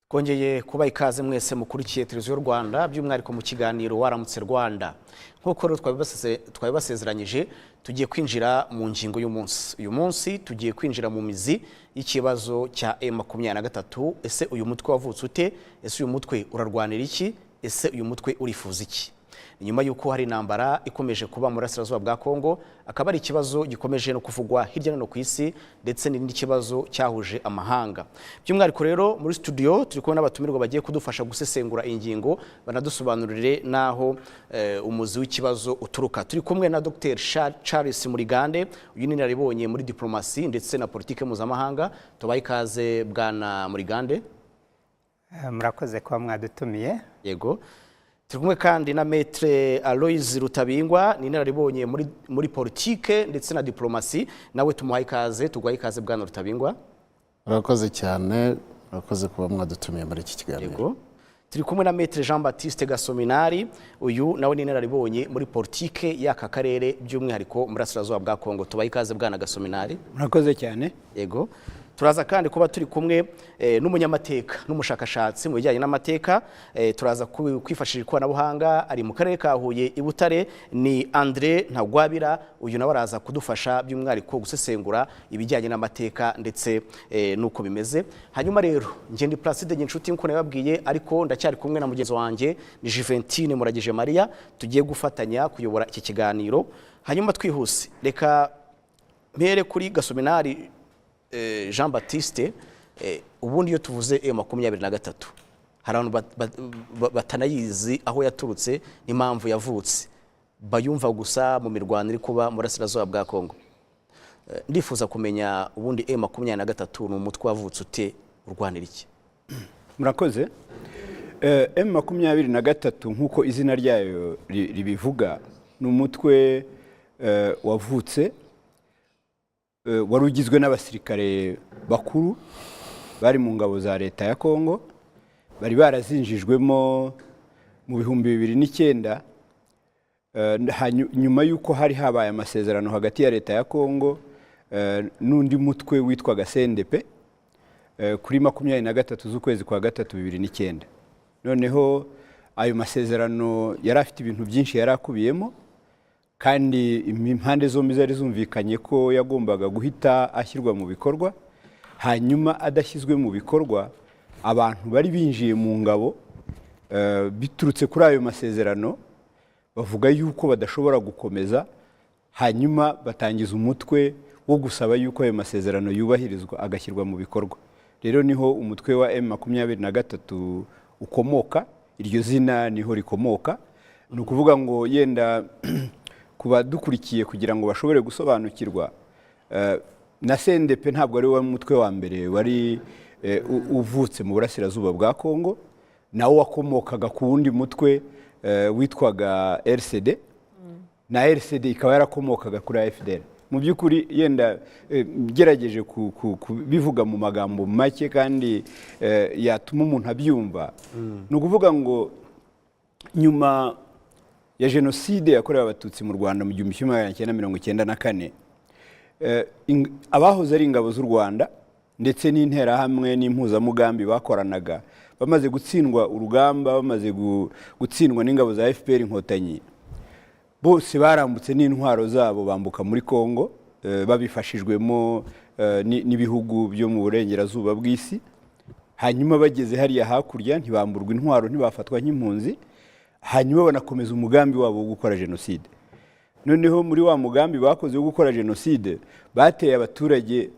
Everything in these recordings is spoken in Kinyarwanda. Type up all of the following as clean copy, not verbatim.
Twongeye kuba ikaze mwese mukurikiye Televiziyo Rwanda, by'umwihariko mu kiganiro Waramutse Rwanda. Nk'uko rero twabibasezeranyije, tugiye kwinjira mu ngingo y'umunsi. Uyu munsi tugiye kwinjira mu mizi y'ikibazo cya M23. Ese uyu mutwe wavutse ute? Ese uyu mutwe urarwanira iki? Ese uyu mutwe urifuza iki? Nyuma y'uko hari intambara ikomeje kuba mu burasirazuba bwa Kongo, akaba ari ikibazo gikomeje no kuvugwa hirya no hino ku isi, ndetse n'indi kibazo cyahuje amahanga. By'umwihariko rero, muri studio turi kumwe n'abatumirwa bagiye kudufasha gusesengura iyi ngingo, banadusobanurire n'aho umuzi w'ikibazo uturuka. Turi kumwe na Dr Charles Murigande. Uyu ni inararibonye muri diplomasi ndetse na politike mpuzamahanga. Tubaye ikaze, bwana Murigande. Murakoze kuba mwadutumiye. Yego. Turi kumwe kandi na Maître Aloys Rutabingwa, ni inararibonye muri politike ndetse na diplomasi. Nawe tumuhaye ikaze. Tuguhaye ikaze, bwana Rutabingwa. Murakoze cyane, murakoze kuba mwadutumiye muri iki kiganiro. Yego. Turi kumwe na Maître Jean Baptiste Gasominari. Uyu nawe ni inararibonye muri politike y'aka karere, by'umwihariko mu burasirazuba bwa Kongo. Tubaye ikaze, bwana Gasominari. Murakoze cyane. Yego. Turaza kandi kuba turi kumwe n'umunyamateka n'umushakashatsi mu bijyanye n'amateka. Turaza kwifashisha ikoranabuhanga, ari mu karere ka Huye i Butare, ni André Ntagwabira. Uyu nawe araza kudufasha by'umwihariko gusesengura ibijyanye n'amateka ndetse n'uko bimeze. Hanyuma rero, njye ndi Placide Nyinshuti nk'uko nababwiye, ariko ndacyari kumwe na mugenzi wanjye, ni Juventine Muragije Maria, tugiye gufatanya kuyobora iki kiganiro. Hanyuma twihuse, reka mpere kuri Gasominari Jean Baptiste. Ubundi iyo tuvuze M23, hari abantu batanayizi aho yaturutse n'impamvu yavutse, bayumva gusa mu mirwano iri kuba mu burasirazuba bwa Kongo. Ndifuza kumenya ubundi M23 ni umutwe wavutse ute, urwanira iki? Murakoze. M23, nk'uko izina ryayo ribivuga, ni umutwe wavutse wari ugizwe n'abasirikare bakuru bari mu ngabo za leta ya Kongo, bari barazinjijwemo mu 2009, nyuma y'uko hari habaye amasezerano hagati ya leta ya Kongo n'undi mutwe witwaga CNDP kuri 23 z'ukwezi kwa gatatu 2009. Noneho ayo masezerano yari afite ibintu byinshi yari akubiyemo, kandi impande zombi zari zumvikanye ko yagombaga guhita ashyirwa mu bikorwa. Hanyuma adashyizwe mu bikorwa, abantu bari binjiye mu ngabo biturutse kuri ayo masezerano bavuga yuko badashobora gukomeza, hanyuma batangiza umutwe wo gusaba yuko ayo masezerano yubahirizwa, agashyirwa mu bikorwa. Rero niho umutwe wa M23 ukomoka, iryo zina niho rikomoka. Ni ukuvuga ngo yenda ku badukurikiye, kugira ngo bashobore gusobanukirwa, na CNDP ntabwo ari wo mutwe wa mbere wari uvutse mu burasirazuba bwa Kongo. Nawo wakomokaga ku wundi mutwe witwaga RCD, na RCD ikaba yarakomokaga kuri AFDL. Mu by'ukuri yenda ngerageje kubivuga mu magambo make kandi yatuma umuntu abyumva, ni ukuvuga ngo nyuma ya jenoside yakorewe Abatutsi mu Rwanda mu 1994, abahoze ari ingabo z'u Rwanda ndetse n'Interahamwe n'impuzamugambi bakoranaga, bamaze gutsindwa urugamba, bamaze gutsindwa n'ingabo za FPR Inkotanyi, bose barambutse n'intwaro zabo, bambuka muri Kongo babifashijwemo n'ibihugu byo mu burengerazuba bw'isi. Hanyuma bageze hariya hakurya ntibamburwa intwaro, ntibafatwa nk'impunzi, hanyuma banakomeza umugambi wabo wo gukora jenoside. Noneho muri wa mugambi bakoze wo gukora jenoside, bateye abaturage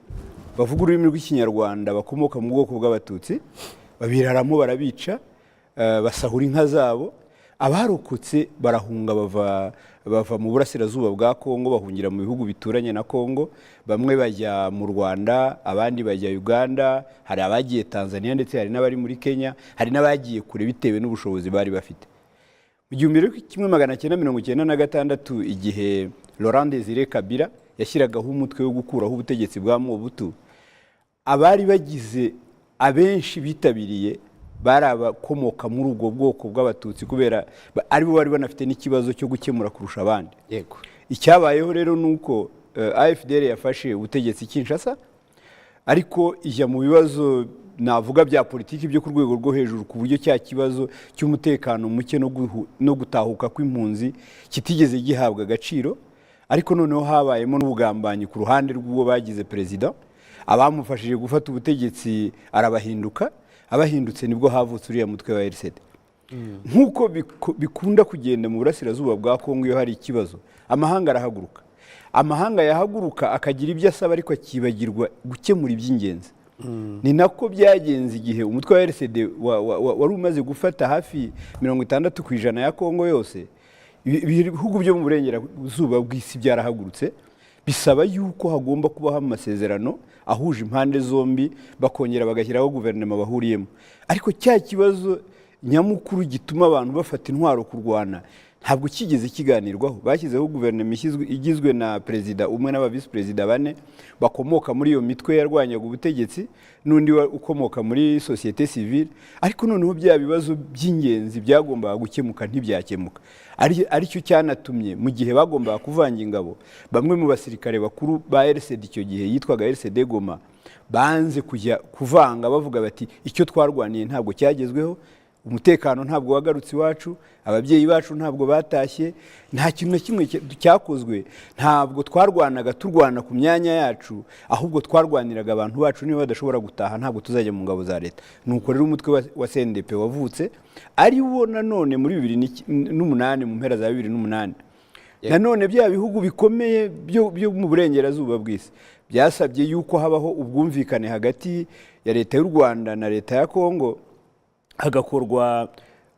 bavuga ururimi rw'Ikinyarwanda bakomoka mu bwoko bw'Abatutsi, babiraramo, barabica, basahura inka zabo. Abarokotse barahunga, bava mu burasirazuba bwa Kongo, bahungira mu bihugu bituranye na Kongo. Bamwe bajya mu Rwanda, abandi bajya Uganda, hari abagiye Tanzania, ndetse hari n'abari muri Kenya, hari n'abagiye kure bitewe n'ubushobozi bari bafite. Mu 1996, igihe Laurent Desire Kabila yashyiragaho umutwe wo gukuraho ubutegetsi bwa Mobutu, abari bagize abenshi bitabiriye bari abakomoka muri ubwo bwoko bw'Abatutsi, kubera aribo bari banafite n'ikibazo cyo gukemura kurusha abandi. Icyabayeho rero ni uko AFDL yafashe ubutegetsi i Kinshasa, ariko ijya mu bibazo. navuga bya politiki byo ku rwego rwo hejuru, ku buryo cya kibazo cy'umutekano muke no gutahuka kw'impunzi kitigeze gihabwa agaciro. Ariko noneho habayemo n'ubugambanyi ku ruhande rw'uwo bagize perezida, abamufashije gufata ubutegetsi arabahinduka, abahindutse nibwo havutse uriya mutwe wa RCD. Nk'uko bikunda kugenda mu burasirazuba bwa Kongo, iyo hari ikibazo amahanga arahaguruka, amahanga yahaguruka akagira ibyo asaba ariko akibagirwa gukemura iby'ingenzi. Ni nako byagenze igihe umutwe wa RCD wari umaze gufata hafi 60% ya Kongo yose. Ibihugu byo mu burengerazuba bw'isi byarahagurutse bisaba yuko hagomba kubaho amasezerano ahuje impande zombi, bakongera bagashyiraho guverinoma bahuriyemo. Ariko cya kibazo nyamukuru gituma abantu bafata intwaro kurwana ntabwo kigeze kiganirwaho. Bashyizeho guverinoma igizwe na perezida umwe n'aba visi perezida bane bakomoka muri iyo mitwe yarwanyaga ubutegetsi, n'undi ukomoka muri sosiyete sivile. Ariko noneho bya bibazo by'ingenzi byagombaga gukemuka ntibyakemuka. Aricyo cyanatumye mu gihe bagombaga kuvanga ingabo, bamwe mu basirikare bakuru ba RCD, icyo gihe yitwaga RCD Goma, banze kujya kuvanga, bavuga bati icyo twarwaniye ntabwo cyagezweho, umutekano ntabwo wagarutse iwacu, ababyeyi bacu ntabwo batashye, nta kintu na kimwe cyakozwe, ntabwo twarwanaga turwana ku myanya yacu, ahubwo twarwaniraga abantu bacu, niba badashobora gutaha ntabwo tuzajya mu ngabo za leta. Nuko rero umutwe wa CNDP wavutse, ari wo nanone muri 2008, mu mpera za 2008, nanone bya bihugu bikomeye byo mu burengerazuba bw'isi byasabye yuko habaho ubwumvikane hagati ya leta y'u Rwanda na leta ya Kongo, hagakorwa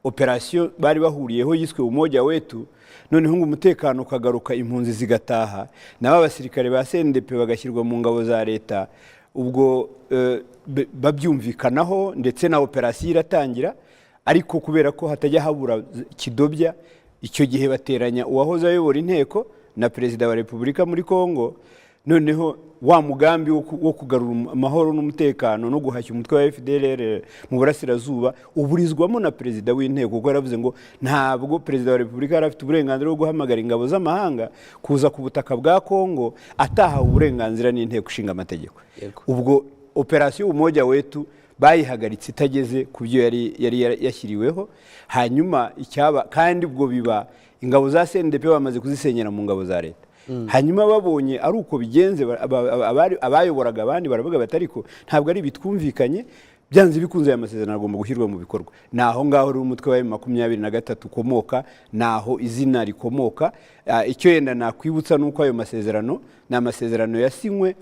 operasiyo bari bahuriyeho yiswe Umoja Wetu. Noneho ngo umutekano ukagaruka, impunzi zigataha, nabo abasirikare ba CNDP bagashyirwa mu ngabo za leta. Ubwo babyumvikanaho, ndetse na operasiyo iratangira. Ariko kubera ko hatajya habura kidobya, icyo gihe bateranya uwahoze ayobora inteko na perezida wa repubulika muri Kongo. Noneho wa mugambi wo kugarura amahoro n'umutekano no guhashya umutwe wa FDLR mu burasirazuba uburizwamo na perezida w'inteko, kuko yaravuze ngo ntabwo perezida wa repubulika yari afite uburenganzira bwo guhamagara ingabo z'amahanga kuza ku butaka bwa Kongo atahawe uburenganzira n'inteko ishinga amategeko. Ubwo operasiyo Umoja Wetu bayihagaritse itageze ku byo yari yashyiriweho. Hanyuma icyaba kandi ubwo biba ingabo za CNDP bamaze kuzisenyera mu ngabo za leta. Hanyuma babonye ari uko bigenze, abayoboraga abandi baravuga bati ariko ntabwo ari bitwumvikanye, byanze bikunze aya masezerano agomba gushyirwa mu bikorwa. Ni aho ngaho rero umutwe wa M23 ukomoka, naho izina rikomoka. Icyo yenda nakwibutsa ni uko ayo masezerano ni amasezerano yasinywe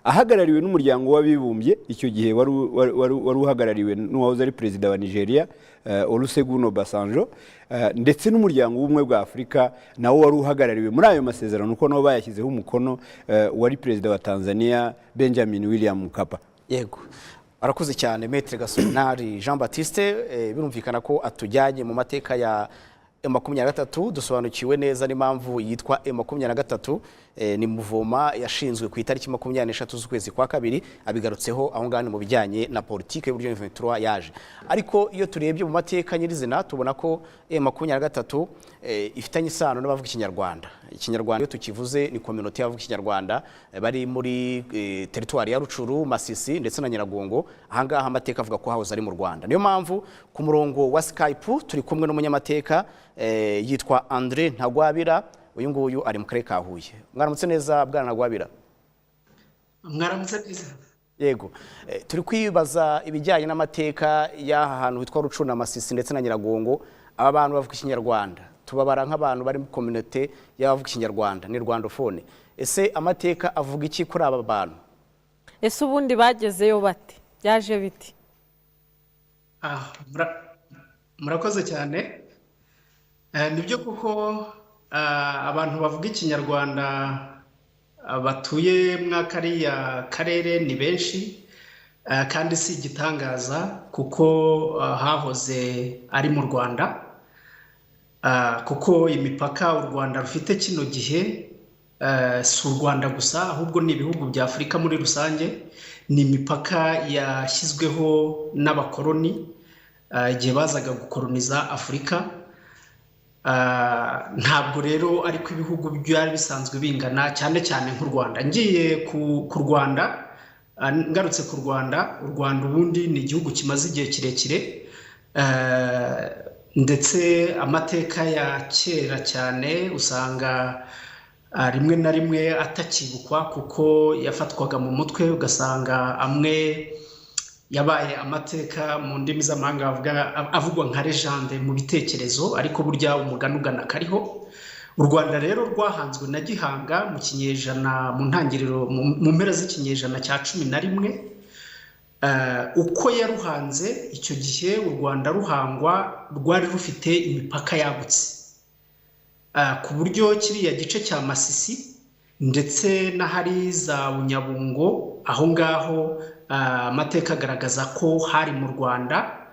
ahagarariwe n'umuryango w'abibumbye, icyo gihe wari uhagarariwe n'uwahoze ari perezida wa Nigeria, Olusegun Obasanjo, ndetse n'umuryango w'ubumwe bwa Afurika nawo wari uhagarariwe muri ayo masezerano, kuko nabo bayashyizeho umukono, wari perezida wa Tanzania Benjamin William Mkapa. Yego, arakoze cyane Maître Gasonari Jean Baptiste. Birumvikana ko atujyanye mu mateka ya M23, dusobanukiwe neza n'impamvu yitwa M23. Ni muvoma yashinzwe ku itariki 23 z'ukwezi kwa kabiri, abigarutseho aho ngaho mu bijyanye na politike y'uburyo M23 yaje. Ariko iyo turebye mu mateka nyirizina tubona ko M23 ifitanye isano n'abavuga Ikinyarwanda. Ikinyarwanda iyo tukivuze ni community y'abavuga Ikinyarwanda bari muri territoire ya Rucuru, Masisi ndetse na Nyiragongo. Aha ngaha amateka avuga ko hahoze ari mu Rwanda. Niyo mpamvu ku murongo wa Skype turi kumwe n'umunyamateka yitwa André Ntagwabira. Uyu nguyu ari mu karere ka Huye. Mwaramutse neza bwana Ntagwabira? Mwaramutse neza. Yego, turi kwibaza ibijyanye n'amateka y'aha hantu hitwa Rucuru na Masisi ndetse na Nyiragongo. Aba bantu bavuga Ikinyarwanda, tubabara nk'abantu bari mu communauté y'abavuga Ikinyarwanda, ni rwandophone. Ese amateka avuga iki kuri aba bantu? Ese ubundi bagezeyo bate? Byaje biti? Murakoze cyane. Nibyo kuko abantu bavuga Ikinyarwanda batuye mwa kariya karere ni benshi, kandi si igitangaza kuko hahoze ari mu Rwanda, kuko imipaka u Rwanda rufite kino gihe si u Rwanda gusa, ahubwo ni ibihugu bya Afurika muri rusange. Ni imipaka yashyizweho n'abakoloni igihe bazaga gukoloniza Afurika. Ntabwo rero ariko ibihugu byari bisanzwe bingana, cyane cyane nk'u Rwanda. Ngiye ku Rwanda Ngarutse ku Rwanda, u Rwanda ubundi ni igihugu kimaze igihe kirekire, ndetse amateka ya kera cyane usanga rimwe na rimwe atakibukwa kuko yafatwaga mu mutwe, ugasanga amwe yabaye amateka mu ndimi z'amahanga avugwa nka legende mu bitekerezo, ariko burya umugani ugana kariho. U Rwanda rero rwahanzwe na Gihanga mu kinyejana, mu ntangiriro, mu mpera z'ikinyejana cya 11. Uko yaruhanze icyo gihe, u Rwanda ruhangwa rwari rufite imipaka yagutse, ku buryo kiriya gice cya Masisi ndetse n'ahari za Bunyabungo, aho ngaho amateka agaragaza ko hari mu Rwanda,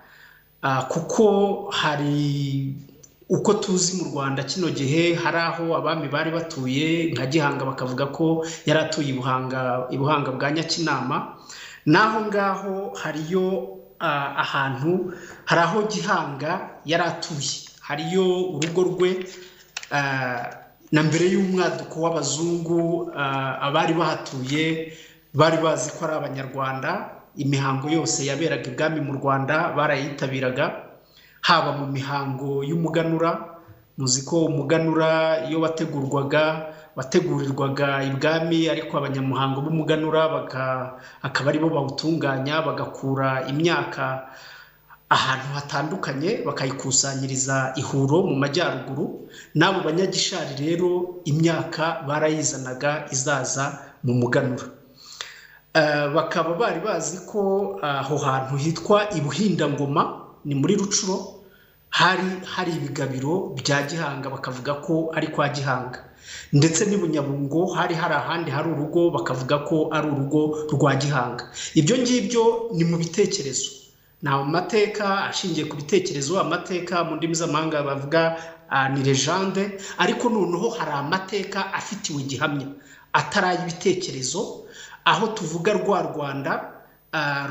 kuko hari uko tuzi mu Rwanda kino gihe hari aho abami bari batuye nka Gihanga, bakavuga ko yari atuye i Buhanga bwa Nyakinama. N'aho ngaho hariyo ahantu hari aho Gihanga yari atuye, hariyo urugo rwe na mbere y'umwaduko w'abazungu. Abari bahatuye bari bazi ko ari Abanyarwanda. Imihango yose yaberaga ibwami mu Rwanda barayitabiraga, haba mu mihango y'umuganura. Muzi ko umuganura iyo wategurwaga wategurirwaga ibwami, ariko abanyamuhango b'umuganura akaba aribo bawutunganya, bagakura imyaka ahantu hatandukanye bakayikusanyiriza i Huro mu majyaruguru. N'abo banyagishari rero imyaka barayizanaga izaza mu muganura. Bakaba bari bazi ko aho hantu hitwa i Buhindangoma, ni muri Rucuro, hari ibigabiro bya Gihanga, bakavuga ko ari kwa Gihanga. Ndetse n'i Bunyabungo hari ahandi hari urugo, bakavuga ko ari urugo rwa Gihanga. Ibyo ngibyo ni mu bitekerezo, ni amateka ashingiye ku bitekerezo. Amateka mu ndimi z'amahanga bavuga ni legende, ariko noneho hari amateka afitiwe gihamya atari ay'ibitekerezo, aho tuvuga rwa Rwanda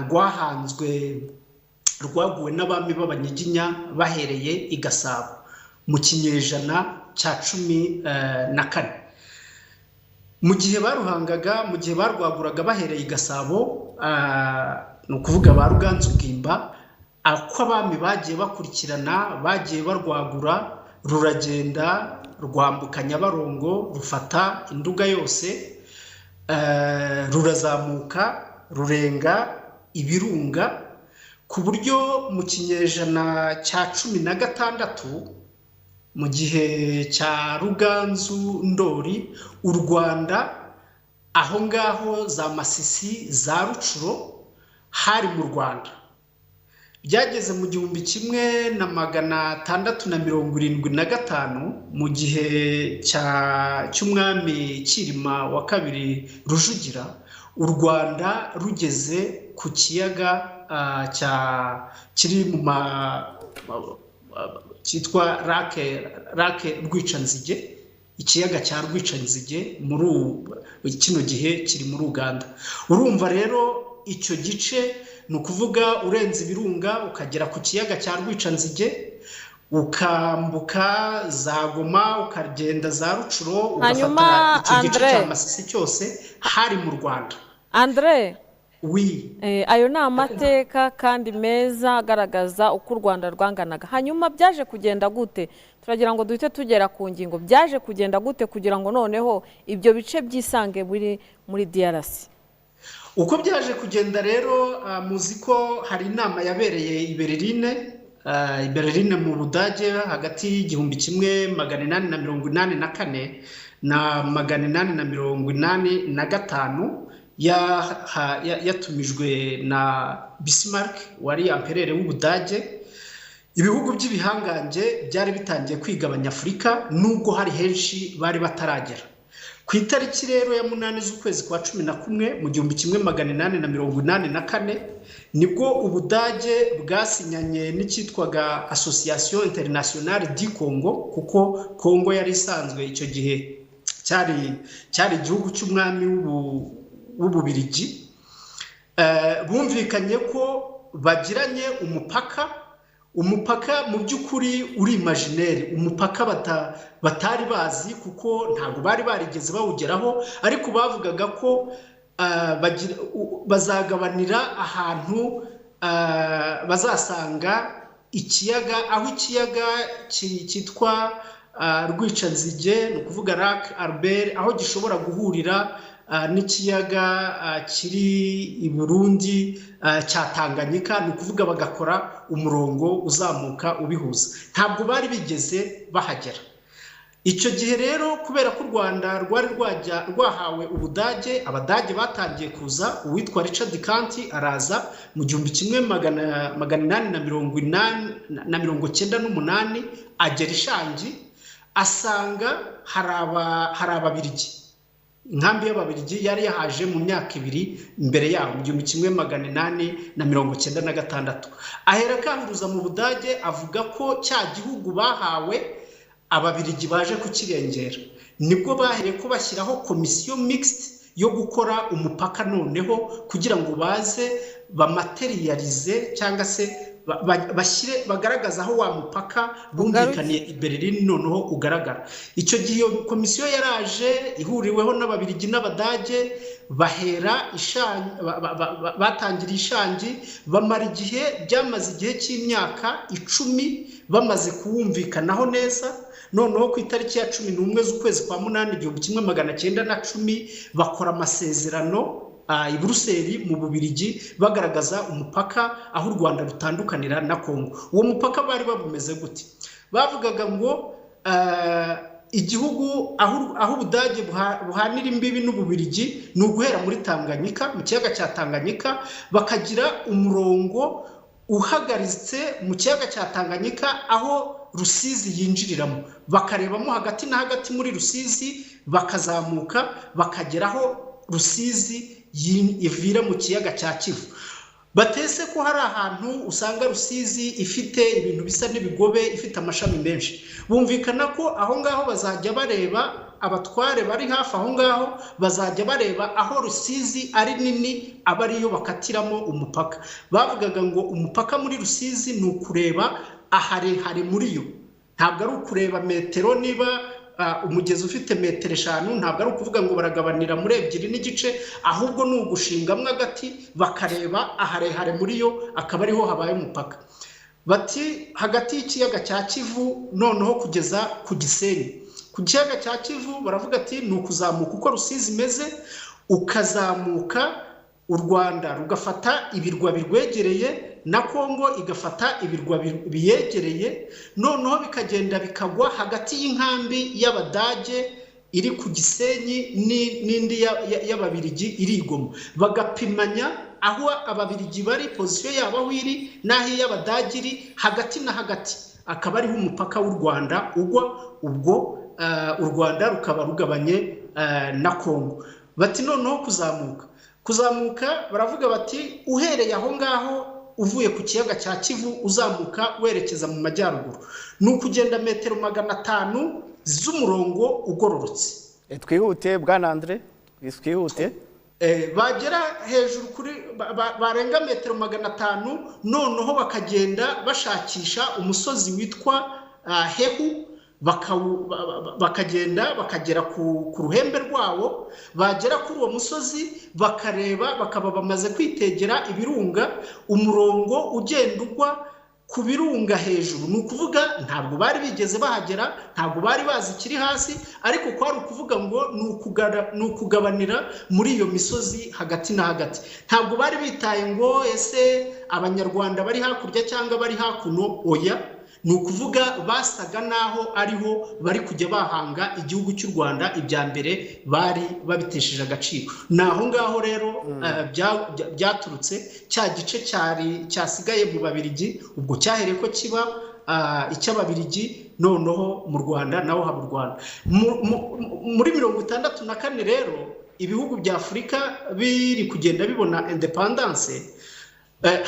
rwahanzwe, rwaguwe n'abami b'Abanyiginya bahereye i Gasabo mu kinyejana cya 14. Mu gihe baruhangaga, mu gihe barwaguraga bahereye i Gasabo, ni ukuvuga ba Ruganzu Bwimba, uko abami bagiye bakurikirana bagiye barwagura, ruragenda rwambuka Nyabarongo, rufata Induga yose, rurazamuka rurenga ibirunga, ku buryo mu kinyejana cya 16, mu gihe cya Ruganzu Ndori, u Rwanda aho ngaho za Masisi za Rucuro hari mu Rwanda. Byageze mu 1675, mu gihe cy'umwami Cyilima wa II Rujugira, u Rwanda rugeze ku kiyaga kiri mu cyitwa Lake Rwicanzige, ikiyaga cya Rwicanzige muri kino gihe kiri muri Uganda. Urumva rero icyo gice, ni ukuvuga urenze ibirunga ukagera ku kiyaga cya Rwicanzige, ukambuka za Goma, ukagenda za Rucuro, ugafata icyo gice cya Masisi cyose hari mu Rwanda. Andre, oui. Ayo ni amateka kandi meza agaragaza uko u Rwanda rwanganaga. Hanyuma byaje kugenda gute? Turagira ngo duhite tugera ku ngingo. Byaje kugenda gute kugira ngo noneho ibyo bice byisange muri DRC? Uko byaje kugenda rero, muzi ko hari inama yabereye i Berlin mu Budage hagati y'1884 na 885, yatumijwe na Bismarck wari amperere w'Ubudage. Ibihugu by'ibihangange byari bitangiye kwigabanya Afurika, nubwo hari henshi bari bataragera. Ku itariki rero ya 8 z'ukwezi kwa 11 mu 1884, nibwo Ubudage bwasinyanye n'icyitwaga Association Internationale du Congo, kuko Congo yari isanzwe icyo gihe cyari igihugu cy'umwami w'Ububirigi. Bumvikanye ko bagiranye umupaka mu by'ukuri uri imajineri, umupaka batari bazi kuko ntabwo bari barigeze bawugeraho, ariko bavugaga ko Bazagabanira ahantu bazasanga ikiyaga, aho ikiyaga cyitwa Rwicanzige, ni ukuvuga Lac Albert, aho gishobora guhurira n'ikiyaga kiri i Burundi cya Tanganyika, ni ukuvuga bagakora umurongo uzamuka ubihuza. Ntabwo bari bigeze bahagera icyo gihe rero, kubera ko u Rwanda rwari rwajya rwahawe Ubudage. Abadage batangiye kuza, uwitwa Richard Kandt araza mu 1898, agera i Shangi, asanga hari Ababirigi. Inkambi y'Ababirigi yari yahaje mu myaka 2 mbere yaho, mu 1896. Ahera akanguza mu Budage, avuga ko cya gihugu bahawe Ababirigi baje kukirengera. Nibwo bahereye ko bashyiraho komisiyo mixte yo gukora umupaka, noneho kugira ngo baze bamateriyarize cyangwa se bashyire bagaragaza aho wa mupaka bumvikaniye i Berlin noneho ugaragara. Icyo gihe iyo komisiyo yaraje ihuriweho n'Ababirigi n'Abadage, bahera batangiriye i Shangi, bamara igihe, byamaze igihe cy'imyaka 10 bamaze kuwumvikanaho neza. Noneho ku itariki ya 11 z'ukwezi kwa munani 1910 bakora amasezerano i Buruseli mu Bubirigi, bagaragaza umupaka aho u Rwanda rutandukanira na Kongo. Uwo mupaka bari babumeze gute? Bavugaga ngo igihugu aho Ubudage buhanira imbibi n'Ububirigi ni uguhera muri Tanganyika, mu kiyaga cya Tanganyika, bakagira umurongo uhagaritse mu kiyaga cya Tanganyika aho Rusizi yinjiriramo, bakarebamo hagati na hagati muri Rusizi, bakazamuka bakagera aho Rusizi ivira mu kiyaga cya Kivu. Batese ko hari ahantu usanga Rusizi ifite ibintu bisa n'ibigobe, ifite amashami menshi, bumvikana ko aho ngaho bazajya bareba abatware bari hafi aho ngaho, bazajya bareba aho Rusizi ari nini aba ariyo bakatiramo umupaka. Bavugaga ngo umupaka muri Rusizi ni ukureba aharehare muri yo, ntabwo ari ukureba metero. Niba umugezi ufite metero 5, ntabwo ari ukuvuga ngo baragabanira muri 2.5, ahubwo ni ugushingamo agati bakareba aharehare muri yo, akaba ariho habaye umupaka. Bati hagati y'ikiyaga cya Kivu noneho kugeza ku Gisenyi, ku kiyaga cya Kivu, baravuga ati ni ukuzamuka uko Rusizi imeze, ukazamuka, u Rwanda rugafata ibirwa birwegereye na Kongo igafata ibirwa biyegereye, noneho bikagenda bikagwa hagati y'inkambi y'Abadage iri ku Gisenyi n'indi y'Ababirigi iri i Goma, bagapimanya aho Ababirigi bari, position yabo aho iri n'aho iy'Abadage iri, hagati na hagati akaba ariho umupaka w'u Rwanda ugwa. Ubwo u Rwanda rukaba rugabanye na Kongo. Bati noneho kuzamuka, baravuga bati uhereye aho ngaho, uvuye ku kiyaga cya Kivu uzamuka werekeza mu majyaruguru, ni ukugenda metero 500 z'umurongo ugororotse. Twihute bwana Andre, twihute. Bagera hejuru kuri barenga metero 500, noneho bakagenda bashakisha umusozi witwa Hehu, bakagenda bakagera ku ruhembe rwawo. Bagera kuri uwo musozi bakareba, bakaba bamaze kwitegera ibirunga, umurongo ugenda ugwa ku birunga hejuru. Ni ukuvuga ntabwo bari bigeze bahagera, ntabwo bari bazi ikiri hasi, ariko kwari ukuvuga ngo ni ukugabanira muri iyo misozi hagati na hagati. Ntabwo bari bitaye ngo ese Abanyarwanda bari hakurya cyangwa bari hakuno, oya. Ni ukuvuga basaga n'aho ariho bari kujya bahanga igihugu cy'u Rwanda, ibya mbere bari babitesheje agaciro. Ni aho ngaho rero byaturutse. Cya gice cyari cyasigaye mu Babirigi, ubwo cyahereye ko kiba icy'Ababirigi, noneho mu Rwanda naho haba u Rwanda. Muri 64 rero, ibihugu bya Afurika biri kugenda bibona indépendance,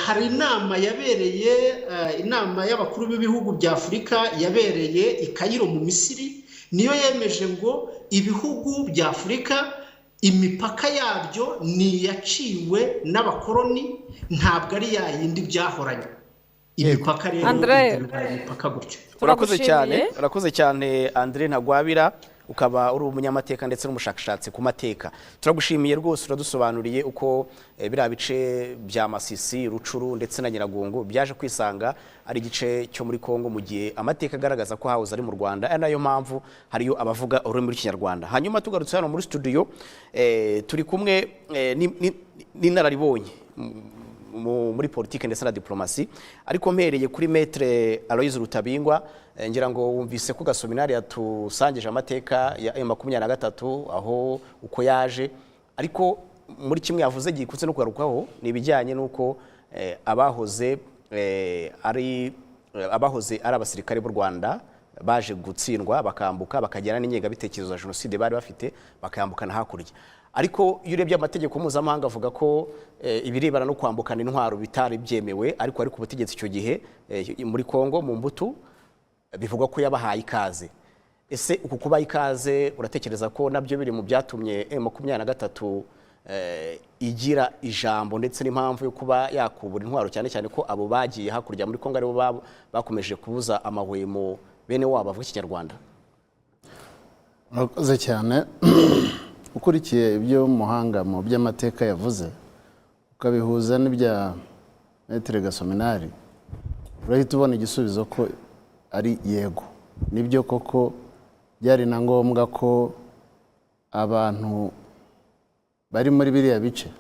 hari inama yabereye, inama y'abakuru b'ibihugu bya Afurika yabereye i Kayiro mu Misiri, niyo yemeje ngo ibihugu bya Afurika imipaka yabyo ni iyaciwe n'abakoroni, ntabwo ari ya yindi byahoranye. Imipaka rero Andre. bibaye imipaka gutyo. Urakoze cyane. Turagushimiye. Urakoze cyane Andre Ntagwabira. Ukaba uri umunyamateka ndetse n'umushakashatsi ku mateka. Turagushimiye rwose, uradusobanuriye uko biriya bice bya Masisi, Rucuru ndetse na Nyiragongo byaje kwisanga ari igice cyo muri Kongo, mu gihe amateka agaragaza ko hahoze ari mu Rwanda, ari nayo mpamvu hariyo abavuga ururimi rw'Ikinyarwanda. Hanyuma tugarutse hano muri studio, turi kumwe n'inararibonye muri politike ndetse na diplomasi. Ariko mpereye kuri Maître Aloys Rutabingwa, ngira ngo wumvise ko Gasominari yatusangije amateka ya M23, aho uko yaje. Ariko muri kimwe yavuze gikunze no kugarukaho ni ibijyanye n'uko abahoze ari abasirikare b'u Rwanda baje gutsindwa, bakambuka, bakagera n'ingengabitekerezo ya jenoside bari bafite, bakayambukana hakurya. Ariko iyo urebye amategeko mpuzamahanga, avuga ko ibirebana no kwambukana intwaro bitari byemewe. Ariko ari ku butegetsi icyo gihe muri Kongo mu mbuto, bivugwa ko yabahaye ikaze. Ese uku kubaha ikaze uratekereza ko nabyo biri mu byatumye M23 igira ijambo ndetse n'impamvu yo kuba yakubura intwaro, cyane cyane ko abo bagiye hakurya muri Kongo aribo bakomeje kubuza amahwemo bene wabo bavuga Ikinyarwanda? Murakoze cyane. Ukurikiye ibyo muhanga mu by'amateka yavuze, ukabihuza n'ibya Maître Gasominari, urahita ubona igisubizo ko ari yego. Nibyo koko, byari na ngombwa ko abantu bari muri biriya bice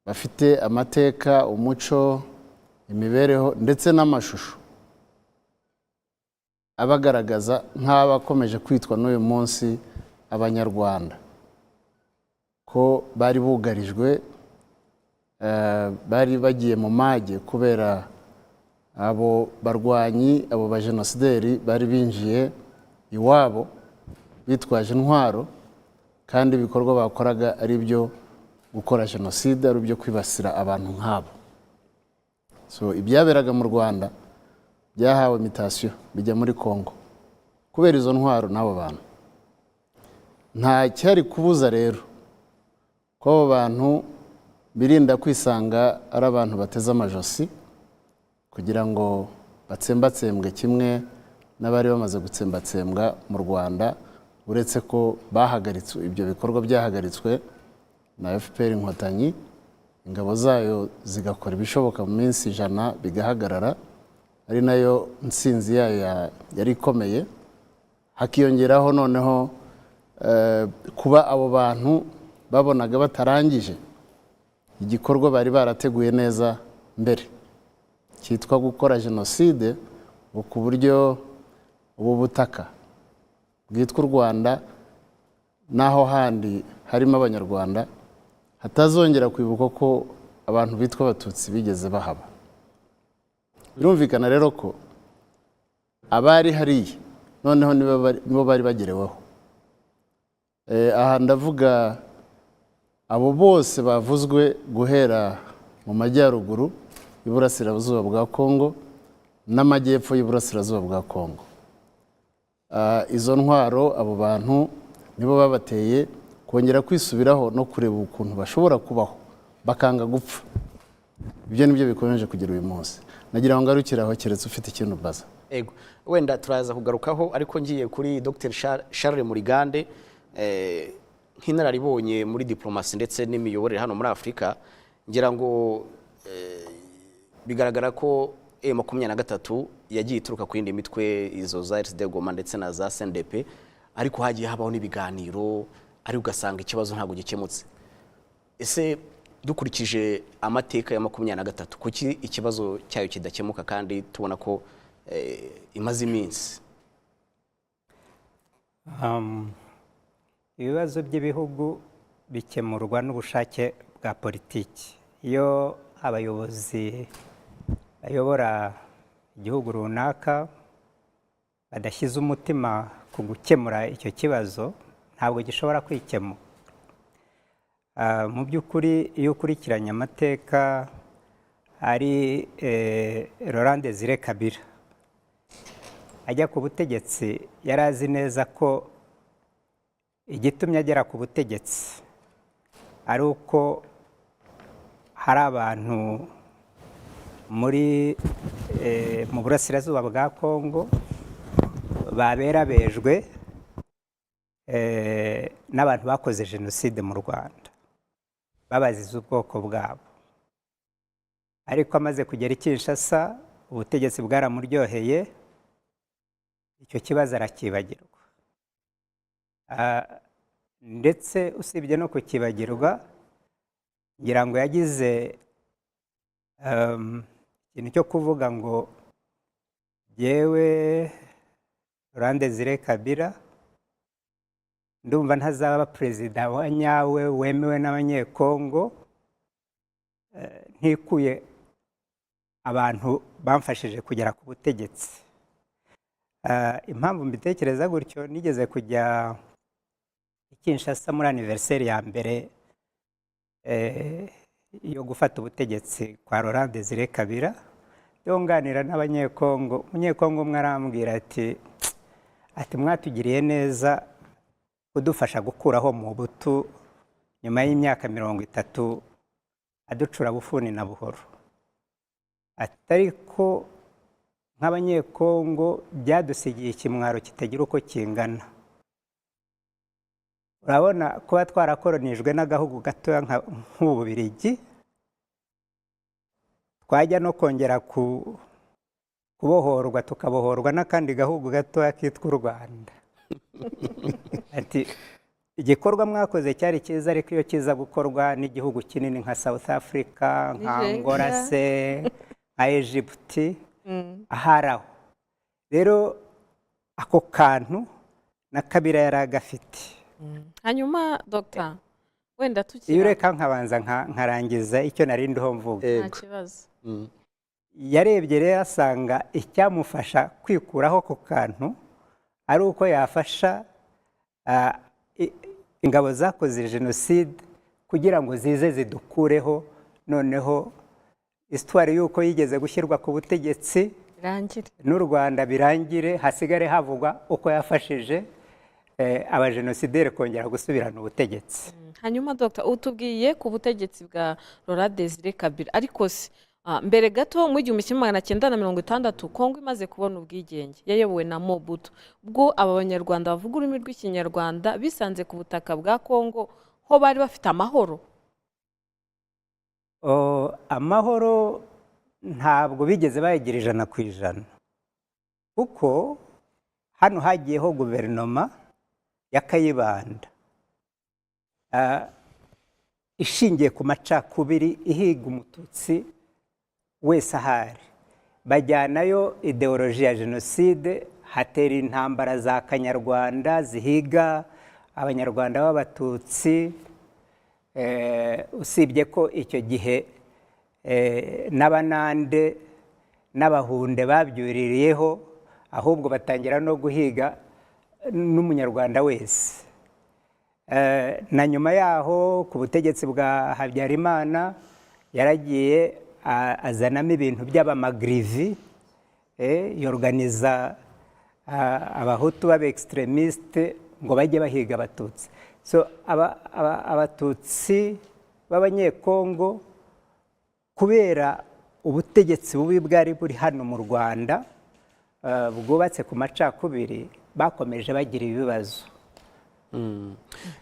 bafite amateka, umuco, imibereho ndetse n'amashusho abagaragaza nk'abakomeje kwitwa n'uyu munsi Abanyarwanda, ko bari bugarijwe, bari bagiye mu mage kubera abo barwanyi, abo bajenosideri bari binjiye iwabo bitwaje intwaro, kandi ibikorwa bakoraga ari ibyo gukora jenoside, ari ibyo kwibasira abantu nk'abo. So ibyaberaga mu Rwanda byahawe mutation bijya muri Congo kubera izo ntwaro n'abo bantu. Nta cyari kubuza rero ko abo bantu birinda kwisanga ari abantu bateze amajosi kugira ngo batsembatsembwe kimwe n'abari bamaze gutsembatsembwa mu Rwanda, uretse ko bahagaritswe, ibyo bikorwa byahagaritswe na FPR Inkotanyi, ingabo zayo zigakora ibishoboka mu minsi 100 bigahagarara, ari nayo ntsinzi yayo yari ikomeye. Hakiyongeraho noneho kuba abo bantu babonaga batarangije igikorwa bari barateguye neza mbere cyitwa gukora jenoside, ngo ku buryo ubu butaka bwitwa u Rwanda n'aho handi harimo Abanyarwanda hatazongera kwibuka ko abantu bitwa Abatutsi bigeze bahaba. Birumvikana rero ko abari hariya noneho nibo bari bagereweho. Aha ndavuga abo bose bavuzwe guhera mu majyaruguru y'uburasirazuba bwa Kongo n'amajyepfo y'uburasirazuba bwa Kongo. Izo ntwaro, abo bantu nibo babateye kongera kwisubiraho no kureba ukuntu bashobora kubaho bakanga gupfa. Ibyo nibyo bikomeje kugera uyu munsi. Nagira ngo ngarukire aho, keretse ufite ikintu mbaza. Ego, wenda turaza kugarukaho, ariko ngiye kuri Dr Charles Murigande, nk'inararibonye muri diplomasi ndetse n'imiyoborere hano muri Afurika. Ngira ngo bigaragara ko M23 yagiye ituruka ku yindi mitwe, izo za RCD Goma ndetse na za CNDP, ariko hagiye habaho n'ibiganiro, ariko ugasanga ikibazo ntabwo gikemutse. Ese dukurikije amateka ya 23, kuki ikibazo cyayo kidakemuka kandi tubona ko imaze iminsi? Ibibazo by'ibihugu bikemurwa n'ubushake bwa politiki. Iyo abayobozi bayobora igihugu runaka badashyize umutima ku gukemura icyo kibazo, ntabwo gishobora kwikemura. Mu by'ukuri, iyo ukurikiranye amateka, ari Laurent Desire Kabila ajya ku butegetsi, yari azi neza ko igitumye agera ku butegetsi ari uko hari abantu muri mu burasirazuba bwa Kongo baberabejwe. n'abantu bakoze jenoside mu Rwanda babaziza ubwoko bwabo. Ariko amaze kugera i Kinshasa, ubutegetsi bwaramuryoheye, icyo kibazo arakibagirwa. Ndetse usibye no kukibagirwa, ngira ngo yagize ikintu cyo kuvuga ngo: "Yewe, Laurent Desire Kabila, ndumva ntazaba perezida wa nyawe wemewe n'Abanyekongo ntikuye abantu bamfashije kugera ku butegetsi." Impamvu mbitekereza gutyo, nigeze kujya i Kinshasa muri anniversaire ya mbere yo gufata ubutegetsi kwa Laurent Desire Kabila, yunganira n'Abanyekongo. Umunyekongo umwe arambwira ati: "Mwatugiriye neza kudufasha gukuraho Mobutu nyuma y'imyaka 30 aducura bufuni na buhoro." Ati: "Ariko nk'Abanyekongo byadusigiye ikimwaro kitagira uko kingana. Urabona kuba twarakoronijwe n'agahugu gatoya nk'Ububirigi, twajya no kongera kubohorwa, tukabohorwa n'akandi gahugu gatoya kitwa u Rwanda." Ati: "Igikorwa mwakoze cyari cyiza, ariko iyo kiza gukorwa n'igihugu kinini nka South Africa, nka Nigeria. Angola se, nka Egypt, ahari aho." Rero ako kantu na Kabila yari agafite. Hanyuma dogita, wenda Iyo tukiri ureka nkabanza nkarangiza icyo nari ndiho mvuga. Nta kibazo. Yarebye rero asanga icyamufasha kwikuraho ako kantu ari uko yafasha ingabo zakoze jenoside kugira ngo zize zidukureho, noneho histoire y'uko yigeze gushyirwa ku butegetsi Birangire. n'u Rwanda birangire, hasigare havugwa uko yafashije abajenosideri kongera gusubirana ubutegetsi. Hanyuma dogita, utubwiye ku butegetsi bwa Laurent Desire Kabila, ariko se mbere gato mu 1960, Kongo imaze kubona ubwigenge yayobowe na Mobutu, ubwo aba Banyarwanda bavuga ururimi rw'Ikinyarwanda bisanze ku butaka bwa Kongo, ho bari bafite amahoro? Amahoro ntabwo bigeze bayagira 100%, kuko hano hagiyeho guverinoma ya Kayibanda ishingiye ku macakubiri, ihiga Umututsi wese ahari. Bajyanayo idéologie ya jenoside, hatera intambara za Kanyarwanda zihiga Abanyarwanda b'Abatutsi. Usibye ko icyo gihe n'Abanande n'Abahunde babyuririyeho, ahubwo batangira no guhiga n'Umunyarwanda wese. Na nyuma yaho ku butegetsi bwa Habyarimana yaragiye azanamo ibintu by'abamagrivi, yorganiza Abahutu b'aba extrémistes ngo bajye bahiga Abatutsi. So Abatutsi b'Abanyekongo, kubera ubutegetsi bubi bwari buri hano mu Rwanda bwubatse ku macakubiri, bakomeje bagira ibibazo.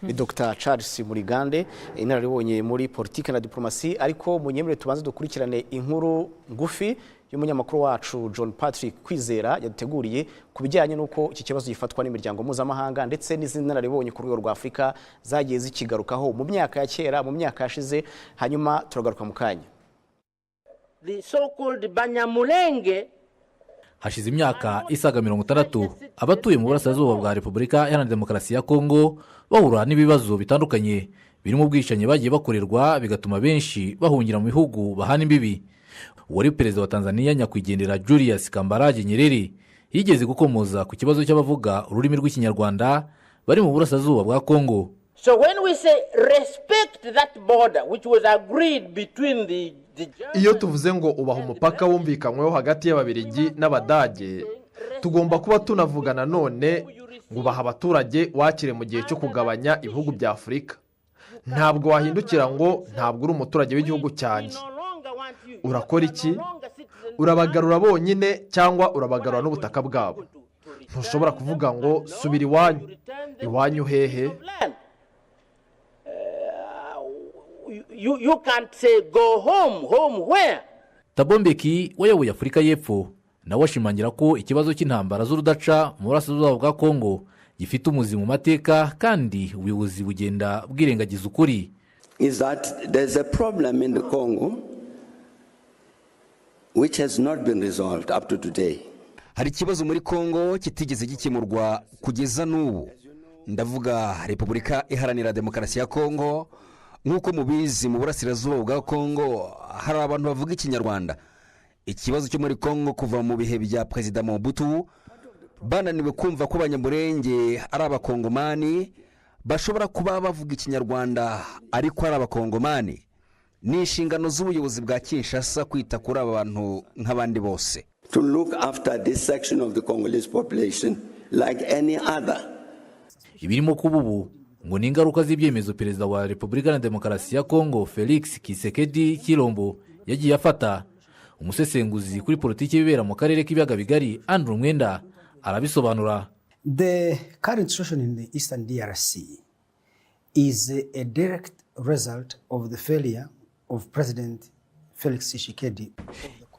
Ni Dr Charles Murigande, inararibonye muri politiki na diplomasi. Ariko munyemerere tubanze dukurikirane inkuru ngufi y'umunyamakuru wacu John Patrick Kwizera yaduteguriye ku bijyanye n'uko iki kibazo gifatwa n'imiryango mpuzamahanga, ndetse n'izindi nararibonye ku rwego rwa Afurika zagiye zikigarukaho mu myaka ya kera, mu myaka yashize. Hanyuma turagaruka mu kanya. The so-called Banyamulenge. Hashize imyaka isaga 60 abatuye mu burasirazuba bwa Repubulika Iharanira Demokarasi ya Kongo bahura n'ibibazo bitandukanye, birimo ubwicanyi bagiye bakorerwa, bigatuma benshi bahungira mu bihugu bahana imbibi. Uwari perezida wa Tanzania, nyakwigendera Julius Kambarage Nyerere, yigeze gukomoza ku kibazo cy'abavuga ururimi rw'Ikinyarwanda bari mu burasirazuba bwa Kongo. So when we say respect that border, which was agreed between the Iyo tuvuze ngo ubaha umupaka wumvikanyweho hagati y'Ababirigi n'Abadage, tugomba kuba tunavuga nanone ngo ubaha abaturage wakire mu gihe cyo kugabanya ibihugu bya Afurika. Ntabwo wahindukira ngo ntabwo uri umuturage w'igihugu cyanjye. Urakora iki? Urabagarura bonyine cyangwa urabagarura n'ubutaka bwabo? Ntushobora kuvuga ngo subira iwanyu. Iwanyu hehe? Land. You can't say go home. Home where? Thabo Mbeki wayoboye Afurika y'Epfo nawe ashimangira ko ikibazo cy'intambara z'urudaca mu burasirazuba bwa Kongo gifite umuzi mu mateka, kandi ubuyobozi bugenda bwirengagiza ukuri. Is that there's a problem in the Congo which has not been resolved up to today. Hari ikibazo muri Kongo kitigeze gikemurwa kugeza n'ubu, ndavuga Repubulika Iharanira Demokarasi ya Kongo. Nk'uko mubizi, mu burasirazuba bwa Kongo hari abantu bavuga Ikinyarwanda. Ikibazo cyo muri Kongo kuva mu bihe bya Perezida Mobutu, bananiwe kumva ko Abanyamurenge ari Abakongomani, bashobora kuba bavuga Ikinyarwanda ariko ari Abakongomani. Ni inshingano z'ubuyobozi bwa Kinshasa kwita kuri aba bantu nk'abandi bose. To look after this section of the Congolese population like any other. Ibirimo kuba ubu ngo ni ingaruka z'ibyemezo Perezida wa Repubulika na Demokarasi ya Kongo Felix Tshisekedi Tshilombo yagiye afata. Umusesenguzi kuri politiki y'ibibera mu karere k'Ibiyaga Bigari, Andrew Mwenda, arabisobanura. The current situation in the Eastern DRC is a direct result of the failure of President Felix Tshisekedi.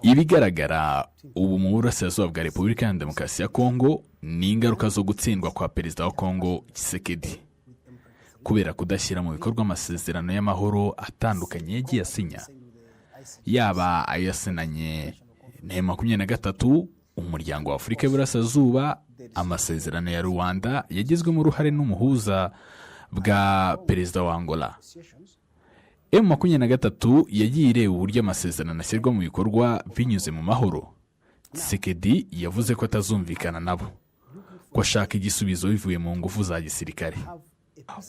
Ibigaragara ubu mu burasirazuba bwa Repubulika ya Demokarasi ya Kongo ni ingaruka zo gutsindwa kwa Perezida wa Kongo Tshisekedi kubera kudashyira mu bikorwa amasezerano y'amahoro atandukanye yagiye asinya, yaba ayo yasinanye na M23, Umuryango wa Afurika y'Iburasirazuba, amasezerano ya Rwanda yagizwemo uruhare n'umuhuza bwa Perezida wa Angola. M23 yagiye ireba uburyo amasezerano ashyirwa mu bikorwa binyuze mu mahoro. Tshisekedi yavuze ko atazumvikana nabo, ko ashaka igisubizo bivuye mu ngufu za gisirikare.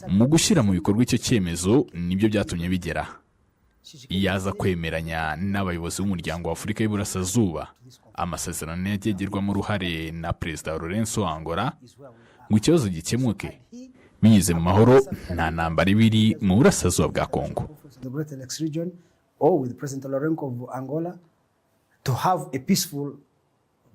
Mu gushyira mu bikorwa icyo cyemezo, nibyo byatumye bigera. Iyo aza kwemeranya n'abayobozi b'Umuryango wa Afurika y'Iburasirazuba, amasezerano yagiye agirwamo uruhare na Perezida Lourenço wa Angola, ngo ikibazo gikemuke binyuze mu mahoro, nta ntambara iba iri mu burasirazuba bwa Kongo. The Great Lakes region or with President Lourenço of Angola to have a peaceful